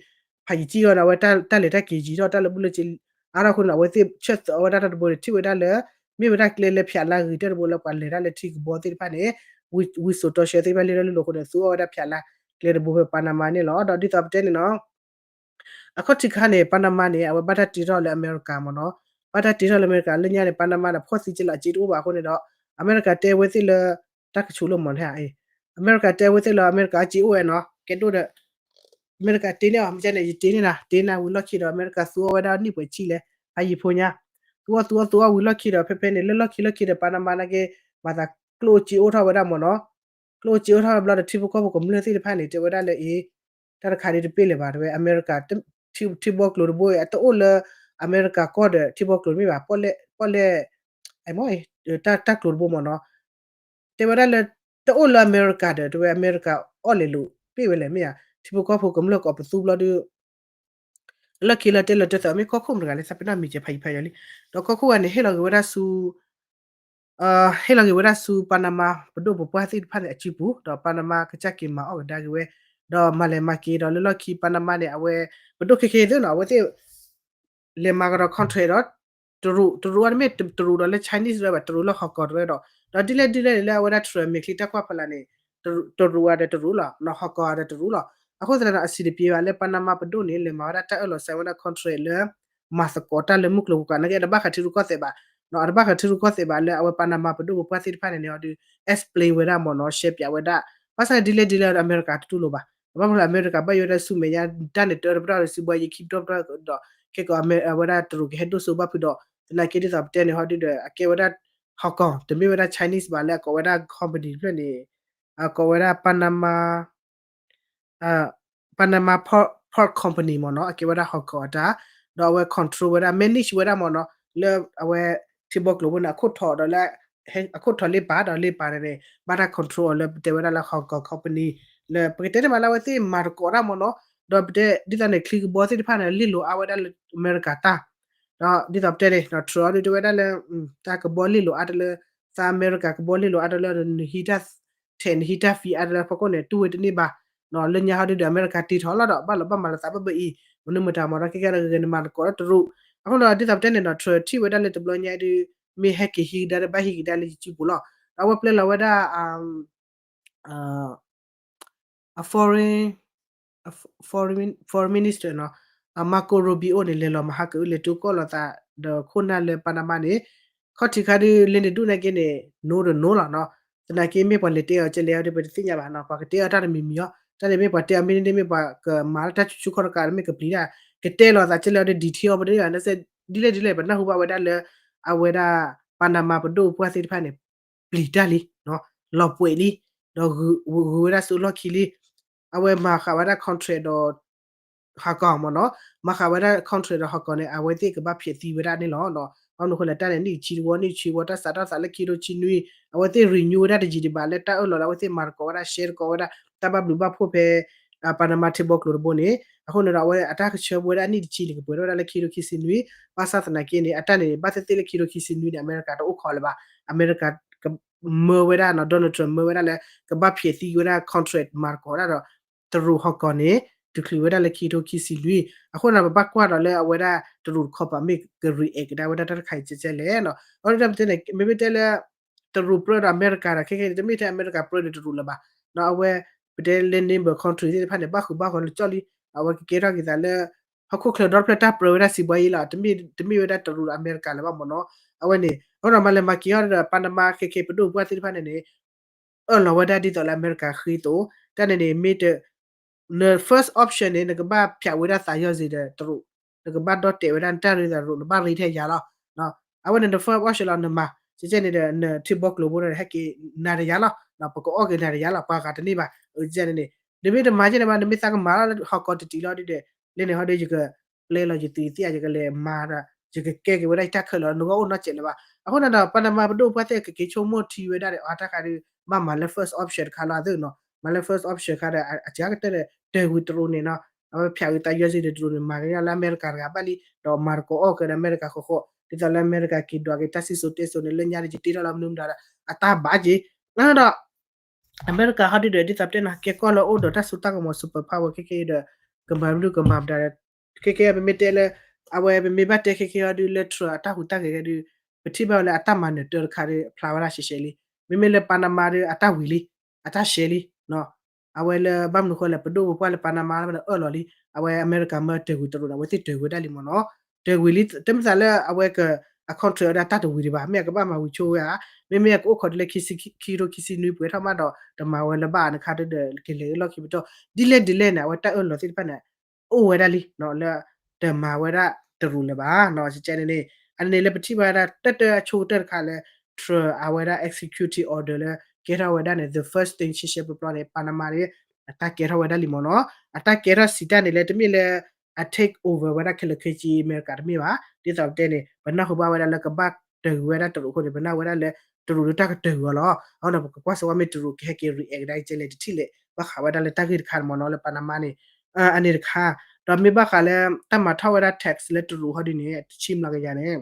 ဖးယံၤကံၢ်ဂီၤန့ၣ် အဝဲတၢ်လဲၤတၢ်က့ၤယံၤထီၣ်တၢ်လၢဘူၣ်လၢစ့ အါထီၣ်အဃိန့ၣ် အဝဲသ့ၣ်ဆၢသးဝဲဒၣ်တၢ်တဘိန့ၣ် ထံၣ်ဝဲဒၣ်လၢ မ့ၢ်ဝဲဒၣ်ကျဲလၢဖၠးလါဂ့ၤတၢ်တဘိလၢပှၤလဲၤတၢ်လၢထံကဘီသ့ၣ်တဖၣ်န့ၣ် ဝံစိာ်တီဆှၢသ့ၣ်တဖၣ်လံလၢလီၢ်လီၢ်အဃိန့ၣ် သူအီၣ်ဝဲဒၣ်ဖၠးလါကျဲတဘိဖဲ Panama န့ၣ်လီၤ. ဒီးဒ်သိးပတဲန့ၣ်နီၤ အခီၣ်ထံးခါန့ၣ် Panama န့ၣ် အဝဲဘၣ်တၢ်တ့ထီၣ်လၢအမဲရကၤမ့ၢ်နီၤ. ဘၣ်တၢ်တ့ထီၣ်လၢအမဲရကၤ လၢညါန့ၣ် Panama န့ၣ် ဖှီၣ်သံကလးစ့တအိၣ်ဘၣ်အဃိန့ၣ်ဒီး အမဲရကၤတဲဝဲသ့ၣ်လၢ တၢ်ကဆူးလိၣ်မ့ၢ်နီၤ အမဲရကၤတဲဝဲသ့ၣ်လၢအမဲရကၤစ့အိၣ်ဝဲနီၤ ကဲဒိၣ်ဒီး အမဲရကၤတ့န့ၢ်အီၤ မ့ၢ်ကဲန့ၣ် ယတ့န့ၢ်နၤ တ့န့ၢ်ဝံၤလီၢ်ခံဒီး အမဲရကၤသူအီၣ်ဝဲဒၣ်နံၣ်ပှဲၤဆံလဲၣ် ဖးယံၤဖိညါ သူအီၣ်သူအီၣ်သူအီၣ်ဝံၤလီၢ်ခံဒီး ဖဲဖဲန့ၣ် လၢလီၢ်ခံလီၢ်ခံဒီး Panama နာ်က့ မၤသးကျိၣ်စ့အိၣ်ထီၣ်ဝဲဒၣ်မ့ၢ်နီၤ. ကျိၣ်စ့အိၣ်ထီၣ်ဝဲဘျီဒီး ထံဖိကီၢ်ဖိကမျၢၢ်သ့ၣ်တဖၣ်န့ၣ် တဲဝဲဒၣ်လၢအ့ တၢ်တခါဒ်တပ့ၢ်လၢၤဘၣ် တဲဝဲ အမဲရကၤ ထံဘီကျိၤတဘိအံၤ အတအိၣ်လၢအမဲရကၤကီၢ်ဒီး ထံဘီကျိၤတမ့ၢ်ဘၣ် ပီၣ်လဲၣ် ပီၣ်လဲၣ် တၢ်ကျိၤတဘိမ့ၢ်နီၤ တဲဝဲဒၣ်လၢ တအိၣ်လၢအမဲရကၤဒီး တဲဝဲအမဲရကၤအီၣ်လဲၤလိာ်ပ့ၢ်ဝဲလဲၣ်မ့ၢ်ဧါ ထံဖိကီၢ်ဖိကမျၢၢ်ကိးပသူဘျီဒီး လၢခံလၢတဲလၢတဲသးမ့ၢ်ကီၢ်ခိၣ်မတဂၤလဲၣ် သးပ့ၤနီၣ်မံၤကဲဖးယံၤဖးယီၤလံ ဒီးကီၢ်ခိၣ်ဂၤန့ၣ် ဟ့ၣ်လီၤက့ၤဝဲဒၣ်ဆူ ဟ့ၣ်လီၤက့ၤဝဲဒၣ်ဆူ Panama ပဒိၣ်ပပှၢ်သ့ၣ်တဖၣ်န့ၣ်အစုပူၤ ဒီး Panama ကစၢ်က့ၤမၤအီၣ်ကဒါက့ၤဝဲ ဒီးမၤလဲၤမၤက့ၤဒီးလၢလီၢ်ခံ Panama န့ၣ် အဝဲ ပဒိၣ်ခဲခဲအံၤသ့ၣ်နီၤ အဝဲသ့ၣ် လဲၤမၤကဒီး contract ဒီး တရူး တရူးအတမ့ၢ်တရူးဒီးလၢ Chinese တရူးဘၣ် တရူးလၢဟီၣ်ကီၢ်တရူးဒီး ဒီးဒ်လဲၣ်ဒ်လဲၣ်လၢအဝဲဒၣ် Trump မဲာ်ချံတၢ်ကွၢ်ဖီလာ်န့ၣ် တရူးဒီးတရူးလီၤ နီၢ်ဟီၣ်ကီၢ်ဒီးတရူးလီၤ အဃိသတးန့ၣ် အဆင်တပြေဘၣ်လၢ Panama ပဒိၣ်န့ၣ် လဲၤမၤဝဲဒၣ်တၢ်အၢၣ်လီၤစဲးဝဲဒၣ် contract လၢ မၤသကိးတၢ်လၢမုၢ်ကျိၤဝဲၤကွာ် နာ်က့အတဘၣ်ဃးထံရူၢ်ကီၢ်သဲးဘၣ် အတဘၣ်ဃးထံရူၢ်ကီၢ်သဲးဘၣ်လၢအဝဲ Panama ပဒိၣ်ပပှၢ်သ့ၣ်တဖၣ်န့ၣ်န့ၣ်ဒီး explain ဝဲဒၣ်မ့ၢ်နီၤ ရှဲပၠးဝဲဒၣ် ဘၣ်ဆၣ်န့ၣ်ဒ်လဲၣ်ဒ်လဲၣ်ဒီးအမဲရကၤတတူၢ်လိာ်ဘၣ် ဘၣ်မနုၤလၢအမဲရကၤဘၣ်ယိၣ်ဝဲဒၣ်ဆူမဲာ်ညါ တၢ်န့ၣ်တၢတပတီၢ်ဒီး စံးဘှီယံခံပတီၢ်ပတီၢ်ဒီး ခဲကိးအဝဲဒၣ် တရူးကဟဲဒိၣ်စိဘၣ်ဖုးဒီး သနာ်က့ဒ်သိးပတဲန့ၣ်ဟီဒုဒီး အကဲဝဲဒၣ် ဟီၣ်ကီၢ် တမ့ၢ်ဝဲဒၣ် Chinese ဘၣ်လၢအကိးဝဲဒၣ် company တဖျၢၣ်န့ၣ် အကိးဝဲဒၣ် Panama Panama Port Company မ့ၢ်နီၤ အကဲဝဲဒၣ်ဟီၣ်ကီၢ်အတၢ် ဒီးအဝဲ control ဝဲဒၣ် manage ဝဲဒၣ်မ့ၢ်နီၤ လၢအဝဲ ထံဘီကျိၤဘိန့ၣ် အခိၣ်ထီၣ်ဒီးလၢ အခိၣ်ထီၣ်လ့ပာ်ဒီးလ့ပာ်န့ၣ်န့ၣ် ဘၣ်တၢ် control အီၤလၢပတဲဝဲဒၣ်လၢဟီၣ်ကီၢ် company လၢပကတဲတ့ၢ်မးလၢအဝဲသ့ၣ်မၤသကိးတၢ်မ့ၢ်နီၤ ဒီးပတဲဒ်သိးန့ၣ် ချံကဘီသ့ၣ်တဖၣ်န့ၣ် လ့ၣ်လိာ်အါဝဲဒၣ်လၢအမဲရကၤတၢ် ဒီးဒ်သိးပတဲန့ၣ် Trump အီၤဒုတဲဝဲဒၣ်လၢ တၢ်ကဘီလ့ၣ်လိာ်အါတလၢ သးအမဲရကၤကဘီလ့ၣ်လိာ်အါတလၢ နဟံးတၢ်ထဲးနဟံးတၢ်ဖံးအါတလၢဖီခိၣ်န့ၣ် တူၢ်ဝဲတန့ၢ်ဘၣ် လၢညါဟီဒုဒီး အမဲရကၤတ့ထီၣ်လီၤဒီး ဘၣ်လီၤဘၣ်မၤလီၤသးဘၣ်ဘၣ်အံၤ မနုၤမတၤမ့ၢ်နီၤ ကဲကဲဒီးဂ့ၤဂ့ၤန့ၣ် မၤသကိးလၢတရူး အဃိဒီးဒ်သိးပတဲန့ၣ်ဒီး Trump ထံၣ်ဝဲဒၣ်လၢတဘျီညါဒု မ့ၢ်ဟဲက့ၤဟံးကဒါဒီး ဘၣ်ဟံးကဒါလၢယစုပူၤလီၤ ဒီးအဝဲပျဲလီၤဝဲဒၣ် အ foreign, foreign minister နီၤ Marco Rubio န့ၣ် လဲၤလီၤမၤဟးကၢအု လဲၤတုၤကိးလိာ်သးဒီးခိၣ်နၢ်လၢ Panama န့ၣ် ခီၣ်ထံးခါဒု လၢန့ၣ်ဒူၣ်နာ်က့န့ၣ် no ဒီး no လီၤနီၤ သနာ်က့မ့ၢ်ပှၤလဲၤတဲအီၤကဲလဲၣ်အီၤဒု ပတသ့ၣ်ညါဘၣ်နီၤ ပှၤကတဲအီၤတၢ်တမံၤမံၤအီၤ တၢ်န့ၣ်မ့ၢ်ပှၤတဲအီၤမ့ၢ်န့ၣ် မ့ၢ်ပှၤကမၤလၢတၢ်ဆူၣ်ဆူၣ်ခီၣ်တကး မ့ၢ်ကပျံၤတၢ် ကတဲလိာ်သးကဲလဲၣ်အီၤဒု detail အီၤပတသ့ၣ်ညါဘၣ် ဒ်လဲၣ်ဒ်လဲၣ် ပနၢ်ဟူဘၣ်ဝဲဒၣ်လၢ အဝဲဒၣ် Panama ပဒိၣ်ပပှၢ်သ့ၣ်တဖၣ်န့ၣ် ပျံၤတၢ်လံ လီၤပှဲၤလံ ဒီးဂုၤဝဲဒၣ်ဆူလီၢ်ခံလံ အဝဲမၤဃာ်ဝဲဒၣ် contract ဒီး ဟီၣ်ကီၢ်မ့ၢ်နီၤ မၤဃာ်ဝဲဒၣ် contract ဒီးဟီၣ်ကီၢ်န့ၣ် အဝဲသ့ၣ်ကဘၣ်ဖျဲးသံဝဲဒၣ်န့ၣ်လီၤ. ဘၣ်မနုၤအဃိလဲၣ် တၢ်န့ၣ် နံၣ်တဆံတဝီ နံၣ်တဆံတဝီ တၢ်စးထီၣ်သးလၢခံထိဆံနွံ အဝဲသ့ၣ် renew ဝဲဒၣ်တယံာ်ဒံးဘၣ် လၢတၢ်အၢၣ်လီၤလၢအဝဲသ့ၣ်မၤသကိးဝဲဒၣ် share သကိးဝဲဒၣ် တၢ်ဘၣ်ဘျုးဘၣ်ဖှိၣ်ဖဲ Panama ထံဘီကျိၤတဘိန့ၣ် အဃိန့ၣ်ဒီး အဝဲအတၢ်ကဆှၢဝဲဒၣ်နံၣ်တဆံန့ၣ် ကပှဲၤထီၣ်ဝဲဒၣ်လၢခံထိခံဆံနွံ ဘၣ်ဆၣ်သနာ်က့န့ၣ် အတၢ်န့ၣ် ဘၣ်သ့ၣ်သ့ၣ်လၢခံထိခံဆံနွံန့ၣ် အမဲရကၤတအိၣ်ခိးလၢၤဘၣ် အမဲရကၤ မၢဝဲဒၣ်နီၤ Donald Trump မၢဝဲဒၣ်လၢ ကဘၣ်ဖျဲးသံဝဲဒၣ် contract မၤသကိးဒၣ်ဒီး တရူးဟီၣ်ကဝီၤန့ၣ် တချုးဝဲဒၣ်လၢခံကထိခံဆံလွံၢ် အဃိန့ၣ် ပဘၣ်ကွၢ်ဒီးလၢအဝဲဒၣ်တရူးတခီပၤမ့ၢ်က react ကဒါဝဲဒၣ်တၢ်တခါအံၤကဲကဲလဲၣ်နီၤ အဃိန့ၣ်ပတဲန့ၣ် မ့မ့ၢ်တဲလၢ တရူးပြၢဒီးအမဲရကၤဒီး ခဲခဲအံၤ တမ့ၢ်ထဲအမဲရကၤပြၢဒီးတရူးလၢၤဘၣ် ဒီးအဝဲ ပတဲလၢ neighbor country သ့ၣ်တဖၣ်န့ၣ် ဘၣ်ဃုာ်ဘၣ်ဃီၤလၢကၠီၣ်လံ အဝဲကကဲထီၣ်က့ၤသးလၢ ဟီၣ်ခိၣ်ချၢဒီတဖျၢၣ်တၢ်ပြၢဝဲဒၣ်စံးဘှါယံလီၤ တမ့ၢ်ဝဲဒၣ်တရူးဒီးအမဲရကၤလၢၤဘၣ်မ့ၢ်နီၤ အဝဲန့ၣ် အဃိဒီးမၤလဲၤမၤက့ၤအီၤဒီး ပၤနမါ ခဲခဲအံၤ ပဒိၣ်ပှၢ်သ့ၣ်တဖၣ်န့ၣ်န့ၣ် အၢၣ်လီၤဝဲဒၣ်ဒ်သိးလၢအမဲရကၤဃ့သိး တၢ်န့ၣ်န့ၣ် မ့ၢ်တ န first option န့ၣ် နကဘၣ်ဖျးဝဲဒၣ်သးယီၢ်စ့ဒီးတရူး နကဘၣ်ဒီၣ်တဲာ်ဝဲဒၣ်နတၢ်ရ့သးတရူး နဘၣ်ရ့ထဲယၤလီၤ အဝဲန့ၣ် န first option လီၤ နမၤ ကဲကဲန့ၣ်ဒီး နထံဘီကျိၤဘိဒီး ဟဲက့ၤနၤတယၤလီၤ ပကအီၣ်က့ၤနၤတယၤလီၤ ပှၤဂၤတန့ၢ်ဘၣ် ကဲကဲန့ၣ်န့ၣ် နမ့ၢ်တမၤကဲန့ၣ်ဘၣ် နမ့ၢ်သးကမၤလီၤလၢဟီၣ်ကဝီၤတတံၤလီၤဒ်ဒီး လၢန့ၣ်ဟီဒီးယက ပျဲလီၤယသုးယသံၣ် ယကလဲၤမၤဒီး ယကကဲက့ၤဝဲဒၣ်ယတၢ်ခဲလၢာ် နဂီၢ်အိၣ်နီတစဲးလၢၤဘၣ် အဃိန့ၣ်ဒီး ပၤနမါပဒိၣ်ပှၢ်သ့ၣ်ကက့ၤဆိကမိၣ်ထံဝဲဒၣ်ဒီး အတၢ်ခါဒီး ဘၣ်မၤလၢ first option တခါလီၤသ့နီၤ မၤလၢ first option တခါဒီး အစှၤကတၢၢ်ဒီး တၢၢ်ကွံာ်တရူးန့ၣ်နီၤ အဝဲဖျးကွံာ်သးယီၢ်စ့ဒီးတရူးန့ၣ် မၤကညီလၢအမဲရကၤတဂၤဘၣ်လံ ဒီးမၤသကိးအီၣ်က့ၤဒီးအမဲရကၤဃီဃီ ဒ်သိးလၢအမဲရကၤက့ၤဒွးက့ၤတၢ်စံၣ်စိၤတဲစိၤန့ၣ် လၢညါဒီးယတ့ထီၣ်လၢမနုၤမတၤဒီး အတၢ်ဘၣ်က့ၤ ဒီး အမဲရကၤဟီဒုဒီး ဒ်သိးပတဲန့ၣ် ကဲကီၢ်လၢအိၣ်ဒီးတၢ်စိတၢ်ကမီၤ super power ခဲခဲအံၤဒီး ကမၤမနုၤကမၤမတၤဒီး ခဲခဲအံၤ ပမ့ၢ်တဲလၢ အဝဲပမ့ၢ်ဘၣ်တဲခဲခဲအံၤဟီဒုလၢ Trump အတၢ်ဟူးတၢ်ဂဲၤခဲဒု ပထံၣ်ဘၣ်ဝဲလၢအတၢ်မၤနၢၤတၢတခါဒီး ဖျါဝဲဒၣ်ရှဲရှဲလံ မ့မ့ၢ်လၢပၤနမါဒီး အတၢ်ဝံၤလံ အတၢ်ရှဲလံ အဝဲလၢဘၣ်မနုၤဃိလဲၣ် ပဒိၣ်ပပှၢ်လၢပၤနမါလၢအၢၣ်လီၤလံ အဝဲအမဲရကၤမၢတၢၢ်ကွံာ်တရူးဒီး အဝဲသ့ၣ်တၢၢ်ကွံာ်ဝဲဒၣ်လံမ့ၢ်နီၤ တၢၢ်ကွံာ်လံ တမ့ၢ်သးလၢအဝဲက အ contract ဝဲဒၣ်တၢ်တဝံၤဒံးဘၣ် မ့ၢ်အကဘၣ်မၤဝံၤဆိဝဲဧါ မ့မ့ၢ်အကအိၣ်ခိးတုၤလၢခံကထိခံဆံနွံပှဲၤထီၣ်မးဒီး တမၤဝဲလၢၤဘၣ်န့ၣ်ခါဒီး ကလဲၤလၢလီၢ်ခံပတီၢ် ဒ်လဲၣ်ဒ်လဲၣ်န့ၣ် အဝဲတၢ်အၢၣ်လီၤသ့ၣ်တဖၣ်န့ၣ် အိၣ်ဝဲဒၣ်လံ လၢ တမၤဝဲဒၣ်တရူးလၢၤဘၣ် ကဲကဲန့ၣ်န့ၣ် အန့ၣ်လၢပထံၣ်ဘၣ်ဝဲဒၣ်တၢ်တၢ်အဆိကတၢၢ်တခါလၢ Trump အဝဲဒၣ် executive order လၢကဲထီၣ်ဝဲဒၣ်န့ၣ် the first thing ရှဲရှဲပျီပျီန့ၣ် ပၤနမါန့ၣ် အတၢ်ကဲထီၣ်ဝဲဒၣ်လံမ့ၢ်နီၤ အတၢ်ကဲထီၣ်စံးတၢ်န့ၣ်လၢတမ့ၢ်လၢ အ take over ဝဲဒၣ်ခဲလၢာ်ခဲဆ့ အမဲရကၤတမ့ၢ်ဘၣ် ဒ်သိးပတဲန့ၣ် ပနၢ်ဟူဘၣ်ဝဲဒၣ်လၢကဘၣ်တၢၢ်ကွံာ်ဝဲဒၣ်တရူးအဃိန့ၣ် ပနၢ်ဟူဝဲဒၣ်လၢ တရူးလၢတၢ်ကတၢၢ်ကွံာ်အီၤလီၤ အဃိန့ၣ် ပကကွၢ်စၢၤဝဲမ့ၢ်တရူးကဟဲက့ၤ react ကဒါကဲလဲၣ် တထံၣ်လဲၣ် ဘၣ်ဃးဝဲဒၣ်လၢတၢ်ဂ့ၢ်တခါန့ၣ်မ့ၢ်နီၤ လၢပၤနမါန့ၣ် အန့ၣ်တခါ ဒီးမ့ၢ်ဘၣ်ဃးလၢ တၢ်မၤထီၣ်ဝဲဒၣ် tax လၢတရူးဟီဒုန့ၣ် တဆံမျးကယၤန့ၣ်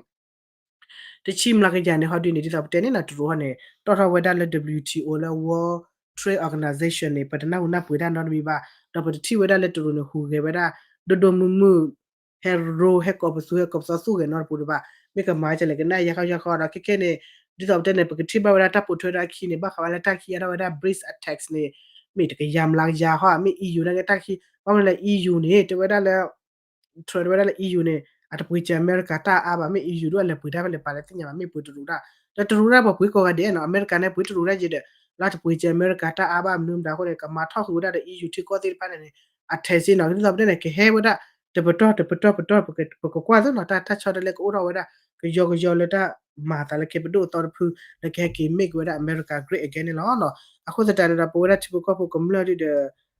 တဆံမျးကယၤန့ၣ်ဟီဒုန့ၣ် ဒ်သိးပတဲန့ၣ်နီၤ တရူးဟီန့ၣ် တီၣ်ထီၣ်ဝဲဒၣ်လၢ W T O လၢ World Trade Organization န့ၣ် ပတနၢ်ဟူနၢ်ပှ့ၤတၢ်နီတမံၤဘၣ် ဒီးပတထံၣ်ဝဲဒၣ်လၢတရူးန့ၣ် ဟူးဂဲၤဝဲဒၣ် ဒိၣ်ဒိၣ်မုၢ်မုၢ် ဟဲရိ ဟဲကိးပသူ ဟဲကိးပသူ သူၣ်ဂဲၤနီတပူၤဒံးဘၣ် မ့ၢ်ကမၤကလဲၣ် ကနၣ်ယါဃီယါဃီဒီး ခဲခဲန့ၣ် ဒ်သိးပတဲန့ၣ် ပကထံၣ်ဘၣ်ဝဲဒၣ်တၢ်ပိာ်ထွဲဒီးအခံန့ၣ် ဘၣ်ဃးဝဲလၢတၢ်ခံအါထီၣ်ဝဲဒၣ် brics attacks န့ၣ် မ့ၢ်တကယၤမျးကယၤဟီ မ့ၢ် E U န့ၣ်က့တၢ်ခံ ဘၣ်မနုၤလဲၣ် E U န့ၣ် တဲဝဲဒၣ်လၢ Trump တဲဝဲဒၣ်လၢ E U န့ၣ် အတပှ့ၤစၢၤအမဲရကၤတၢ်အါဘၣ် မ့ၢ် E U ဒ်အလဲၤပှ့ၤတၢ်ဖဲလဲၣ်ပာ်လၢသ့ၣ်ညါဘၣ် မ့ၢ်ပှ့ၤတရူးတၢ် ဒီးတရူးတၢ်ပှ့ၤကိးဂၤဒဲးနီၤ အမဲရကၤန့ၣ်ပှ့ၤတရူးတၢ်ယဲဒီး လၢတပှ့ၤစၢၤအမဲရကၤတၢ်အါဘၣ်မနုၤမတၤအဃိန့ၣ် ကမၤထီၣ်ဃုာ်ဝဲဒၣ်ဒီး E U ထံကီၢ်သ့ၣ်တဖၣ်န့ၣ်န့ၣ် အထဲစ့နီၤ ဒ်သိးပတဲန့ၣ် ကဟဲဝဲဒၣ် တပတီၢ်တပတီၢ်ပတီၢ် ပကကွၢ်သ့နီၤ တၢ်တၢ်ဆီတလဲကအိၣ်ထီၣ်ဝဲဒၣ် ကယီကယီလၢတၢ်မၤသးလၢကဲပဒိၣ်အသီတဖု လၢကဟဲက့ၤ make ဝဲဒၣ်အမဲရကၤ great again န့ၣ်လီၤ. အဃိသတးန့ၣ်ဒီး ပဝဲဒၣ်ထံဖိကီၢ်ဖိကမျၢၢ်ဒ်ဒီး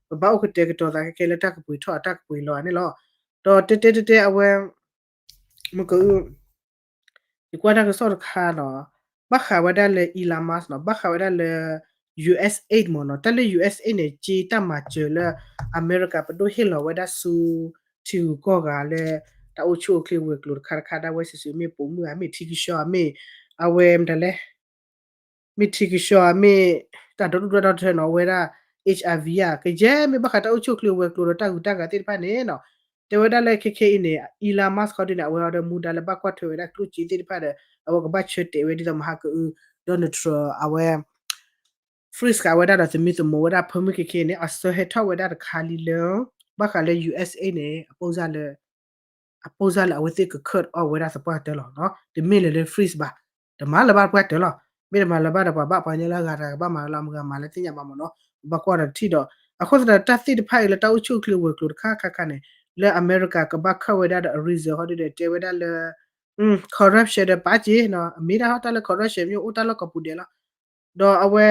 ပဘၣ်အိၣ်ကတဲာ်ကတီၤသးခဲခဲလၢတၢ်ကပှ့ၤထီၣ်အတၢ်ကပှ့ၤလီၤန့ၣ်လီၤ. ဒီးတဲတဲတဲတဲအဝဲ မ့ၢ်က ယကွၢ်တၢ်ကစီၣ်တခါနီၤ ဘၣ်ဃးဝဲဒၣ်လၢ Elon Musk နီၤ ဘၣ်ဃးဝဲဒၣ်လၢ USAID မ့ၢ်နီၤ တၢ်လၢ USAID န့ၣ် က့တၢ်မၤစၢၤလၢ အမဲရကၤပဒိၣ်ဟ့ၣ်လီၤဝဲဒၣ်ဆူ ထံဂုၤကီၢ်ဂၤလၢ တၢ်အိၣ်ဆူၣ်အိၣ်ချ့ဝဲၤကျိၤတခါတခါဒၣ်ဝဲစုာ်စုာ် မ့ၢ်ပိာ်မုၣ်ဧါ မ့ၢ်ထံကဆှီဧါ မ့ၢ် အဝဲမတၤလဲၣ် မ့ၢ်ထံကဆှီဧါ မ့ၢ်တၢ်ဒိၣ်ဒိၣ်ဒိၣ်ဒိၣ်တထၢနီၤ အဝဲဒၣ် HIV ဧါ ကယဲၢ်မ့ၢ်ဘၣ်ဃး တၢ်အိၣ်ဆူၣ်အိၣ်ချ့ဝဲၤကျိၤဒီးတၢ်ဂုၤတၢ်ဂၤသ့ၣ်တဖၣ်န့ၣ်နီၤ တဲဝဲဒၣ်လၢခဲခဲအံၤန့ၣ် Elon Musk ခီဒုန့ၣ် အဝဲအီၤဒီးမူဒါလၢဘၣ်ကွၢ်ထွဲဝဲဒၣ်ကျိၣ်စ့သ့ၣ်တဖၣ်ဒီး အဝဲကဘၣ်ဆၢတဲာ်ဝဲဒ်သိးမဟါကအု Donald Trump အဝဲ freeze ဃာ်ဝဲဒၣ်ဒီးသမံသမိးဝဲဒၣ် permit ခဲခဲအံၤန့ၣ် အဆၢဟဲထီၣ်ဝဲဒၣ်တခါလံလၢ ဘၣ်ဃးလၢ USA န့ၣ် အပိၢ်စၢ်လၢ အပိၢ်စၢ်လၢအဝဲသ့ၣ်က cut off ဝဲဒၣ်သပှၢ်တၢၢ်လီၤနီၤ တမ့ၢ်လၢၤလၢ freeze ဘၣ် တမၤလၢၤဘၣ်သပှၢ်တၢၢ်လီၤ မ့ၢ်တမၤလၢၤဘၣ်ဒီးပှၤဘၣ်ပှၤညီလၢအဂၤတဂၤကဘၣ်မၤလၢအမုၢ်ဂၤမၤလၢသ့ၣ်ညါဘၣ်မ့ၢ်နီၤ ပဘၣ်ကွၢ်ဒီးတထံၣ်ဒီး အဃိသတးတၢ်သ့ၣ်တဖၣ်အံၤလၢတၢ်အိၣ်ဆူၣ်အိၣ်ချ့ဝဲၤကျိၤတခါခါခါန့ၣ် လၢအမဲရကၤကဘၣ် cut ဝဲဒၣ်ဒီးအ reason ဟီဒုဒီးတဲဝဲဒၣ်လၢ corruption ဒီးပာ်က့ၤနီၤ အမ့ၢ်ဒၣ်ဟီတၢ်လၢ corruption မ့ၢ်အိၣ်တၢ်လီၢ်ကိးပူၤဒဲးလီၤ ဒီးအဝဲ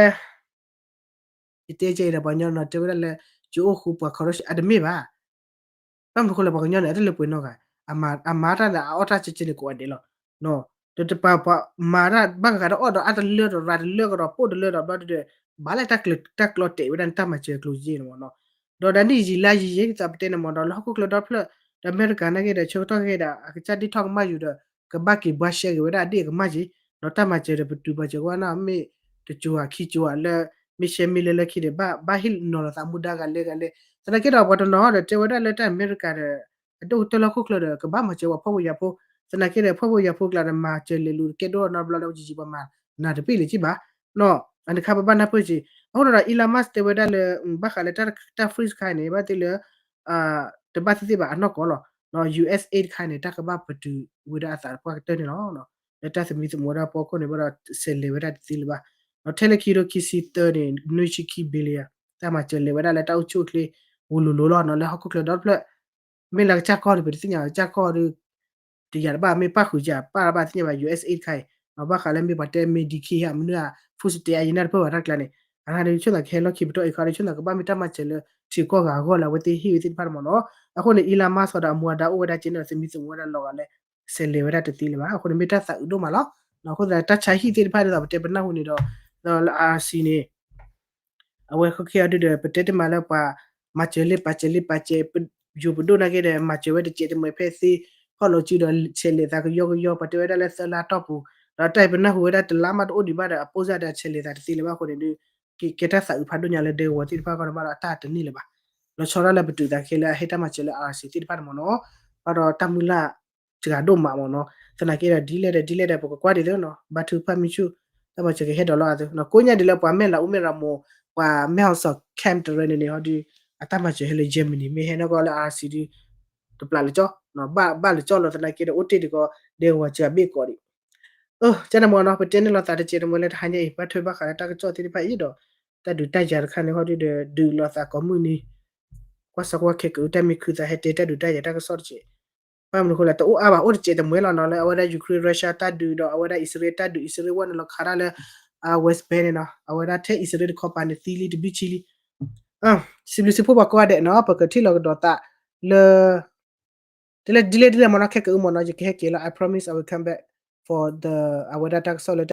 ယတဲကဲအံၤဒီးပှၤကညီနီၤ တဲဝဲဒၣ်လၢ ယအိၣ်ဃူပှၤ corruption အတမ့ၢ်ဘၣ် ဘၣ်မနုၤဃိလဲၣ် ပှၤကညီန့ၣ် အတလၢပှဲၤနီတဂၤ အမၤတၢ်န့ၣ် အအီၣ်တၢ်ကဲကဲန့ၣ်ကိးဂၤဒဲးလီၤ ဒီးတပာ်ပှၤမၤတၢ်ဘၣ်ဂၤဒီးအီၣ်ဒီးအါတလၢဒီးရၤတလၢကဒီးပိၢ်တလၢဒီးဘျီဒုဒီး ဘၣ်လၢတၢ်ကျိးတဲာ်ဝဲဒၣ်န့ၣ် တၢ်မၤစၢၤကျိၤယဲၢ်န့ၣ်မ့ၢ်နီၤ ဒီးဒ်န့ၣ်ယံာ်လါယံာ်ယဲၢ်ဒ်သိးပတဲန့ၣ်မ့ၢ်ဒီး လၢဟီၣ်ခိၣ်ချၢဒီဖျၢၣ် ဒီးအမဲရကၤနာ်က့ဒီး ဆၢကတီၢ်ခဲအံၤဒီး အကစၢ်ဒ်ထီၣ်ကမၣ်ယူၤဒီး ကဘၣ်က့ၤဘှါရှဲက့ၤဝဲဒၣ်အဒ့ၣ်အကမၣ်က့ၤ ဒီးတၢ်မၤစၢၤဒီးပတုာ်ပာ်စၢၤကွၢ်နီၤ မ့ၢ် တကၠိၤဧါခံကၠိၤဧါလၢ မ့ၢ်ရှဲမ့ၢ်လၢလၢခံဒီး ဘၣ်ဟ့ၣ်နီၤလိာ်သးမူဒါဂၤလဲၣ်ဂၤလဲၣ်. သနာ်က့ဒီးပှၤတနီၤဒီးတဲဝဲဒၣ်လၢတၢ်အမဲရကၤဒီး အဒိၣ်ကတၢၢ်လၢဟီၣ်ခိၣ်ချၢဒီး ကဘၣ်မၤစၢၤပှၤဖှီၣ်ဖိယာ်ဖိ, သနာ်က့ဒီးဖှီၣ်ဖိယာ်ဖိကျါဒီး မၤစၢၤလဲၤလူၤကဲဒိၣ်နီတဘျီလၢ ယံာ်ယံာ်ပှၤမၤနၤတပ့ၢ်လၢၤကံဘၣ်နီၤ. အန့ၣ်တခါပဘၣ်နၢ်ပၢၢ်က့ၤ. အဃိဒီး Elon Musk တဲဝဲဒၣ်လၢ ဘၣ်ဃးလၢတၢ် freeze တခါအံၤန့ၣ် ဘၣ်သ့ၣ်လၢ တဘၣ်သ့ၣ်သ့ၣ်ဘၣ်အနီၢ်ကီၢ်လီၤ. USAID တခါန့ၣ် တၢ်ကဘၣ်ပတုာ်ဝဲဒၣ်အသးပှၢ်ကတၢၢ်န့ၣ်လီၤ. လၢတၢ်သမံသမိးဝဲဒၣ်ပှီခိၣ်န့ၣ် ဘၣ်ဒီးဆဲးလဲၤဝဲဒၣ်တသ့လၢၤဘၣ်. ဒီးထဲလၢခံကထိခံဆံသၢန့ၣ် နွံဆံခံ billion တၢ်မၤစၢၤလဲၤဝဲဒၣ်လၢတၢ်အိၣ်ဆူၣ်အိၣ်ချ့ ဝူၤလိၤလိၤလီၤနီၤ လၢဟီၣ်ခိၣ်ချၢဒီတဖျၢၣ် မ့ၢ်လၢကစၢ်ကီၢ်ဒီး ပတသ့ၣ်ညါကစၢ်ကီၢ်ဒီး တယာ်တဘၣ် မ့ၢ်ပၣ်ဃုာ်ကပၣ်တဘၣ်သ့ၣ်ညါဘၣ် USAID တခါအံၤ ဘၣ်ဃးလၢမ့ၢ်ပှၤတဲ Medicaid ဧါ မနုၤဧါ food stamp အံၤ ယနၢ်တပၢၢ်ဘၣ်တၢ်ကျါန့ၣ် အန့ၣ်ဒီးဆိၣ်သးကဟဲလီၢ်ခံပတီၢ်အံၤခီဒီး ဆိၣ်သးကဘၣ်မ့ၢ်တၢ်မၤစၢၤလၢ ထံကီၢ်ဂၤအဂီၢ်လၢအဝဲသ့ၣ်ဟ့ၣ်ဝဲသ့ၣ်တဖၣ်န့ၣ်မ့ၢ်နီၤ. အဃိန့ၣ် Elon Musk ဒီးအမူအဒါအိၣ်ဝဲဒၣ်ကဲန့ၣ်ဒီး သမံသမိးဝဲဒၣ်လီၤဂာ်လၢ ဆဲးလဲၤဝဲဒၣ်တသ့လၢၤဘၣ်. အဃိန့ၣ်မ့ၢ်တၢ်သးအုးဒိၣ်မးလီၤ. အဃိသတး တၢ်ဆါဟံၣ်သ့ၣ်တဖၣ်ဒ်သိး ပတဲပနၢ်ဟူန့ၣ်ဒီး ဒီးလၢ RC န့ၣ် အဝဲဃုခံအီၤဒုဒီး ပတဲတမံၤလၢပှၤမၤစၢၤလၢပာ်စဲးလၢပာ်စဲး ယိၤပဒိၣ်နာ်က့ဒီး မၤစၢၤဝဲတစဲးတမှဲၤဖဲသ့ ဖီၣ်လီၤစုဒီးဆဲးလဲၤသးကယီကယီ ပှၤတဲဝဲဒၣ်လၢသၢလါတီၢ်ပူၤ ဒီးတၢ်အံၤပနၢ်ဟူဝဲဒၣ်တလါမးတအိၣ်ဒံးဘၣ်ဒီး အပိၢ်စၢ်ဒီးဆဲးလဲၤသးတသ့လၢၤဘၣ်အဃိန့ၣ်ဒီး ကကဲတၢ်သးအုးဖးဒိၣ်ညါလၢဒဲကဝီၤသ့ၣ်တဖၣ်အဂီၢ်န့ၣ်ဘၣ်ဒီး အတၢ်တန့ၢ်လၢၤဘၣ်. လီၤဆီဒၣ်လၢပတုာ်သးခဲလၢအဟဲတၢ်မၤစၢၤလၢ RC သ့ၣ်တဖၣ်န့ၣ်မ့ၢ်နီၤ ဘၣ်ဒီးတၢ်မုၢ်လၢ် စှၤဒိၣ်မးမ့ၢ်နီၤ. သနာ်က့ဒီး ဒ်လဲၣ်ဒီး ဒ်လဲၣ်ဒီး ပကကွၢ်ဒ်သိးနီၤ ဘါထုကဖၣ်မုၢ်ဆူၣ် တၢ်မၤစၢၤကဟဲဒီးလီၤအသိးနီၤ. ကိးညါဒ်လၢပှၤမဲၢ်လးအူမဲၢ်ရၤမိၤ ပှၤမဲၢ်ဟီၣ်စီၤ Kemp တရၢန့ၣ်န့ၣ် ဟီဒု အတၢ်မၤစၢၤဟဲလၢ Germany မ့ၢ်ဟဲနီၢ်ကီၢ်လၢ RC ဒု တပျးလၢကၠီ ဘၣ်လၢကၠီလီၤ. သနာ်က့ဒီး အိၣ်တ့ၢ်ဒံးကီး ဒဲကဝီၤစှၤဘ့ၣ်ကီးဒံး ကန့ၣ်မ့ၢ်နီၤ ပတဲန့ၢ်လိာ်သးတစဲးတမှဲၤလၢတဟါညါအံၤ ဘၣ်ထွဲဘၣ်ဃးလၢတၢ်ကစီၣ်သ့ၣ်တဖၣ်အံၤဒီး တၢ်ဒုးတၢ်ယၤတခါန့ၣ် ဟီဒုဒီး ဒုးလိာ်သးကိးမုၢ်နံၤ ကွၢ်စၢ်ကွၢ်ခဲကၢ တၢ်မ့ၢ်ခုသးဟဲတဲတၢ်ဒုးတၢ်ယၤတၢ်ကစီၣ်တစဲး ဘၣ်မနုၤအဃိလဲၣ် တအိၣ်အါဘၣ် အိၣ်တစဲးတမှဲၤလီၤနီၤ လၢအဝဲဒၣ် Ukraine Russia တၢ်ဒုးဒီး အဝဲဒၣ်အံၣ်စရ့လးတၢ်ဒုး အံၣ်စရ့လးဝဲန့ၣ်လီၤခးတၢ်လၢ West Bank န့ၣ်နီၤ အဝဲဒၣ်ထဲအံၣ်စရ့လးတခီပၤန့ၣ်သံလံတဘံၣ်ဆံလံ စံးဘျုးစံးဖှိၣ်ပှၤကိးဂၤဒဲးနီၤ ပကထံၣ်လိာ်ကဒီးသးလၢ တလဲဒ်လဲၣ်ဒ်လဲၣ်မ့ၢ်နီၤ ခဲကအုမ့ၢ်နီၤ ယကဟဲက့ၤလီၤ I promise I will come back for the အဝဲဒၣ်တၢ်ကစီၣ်လၢ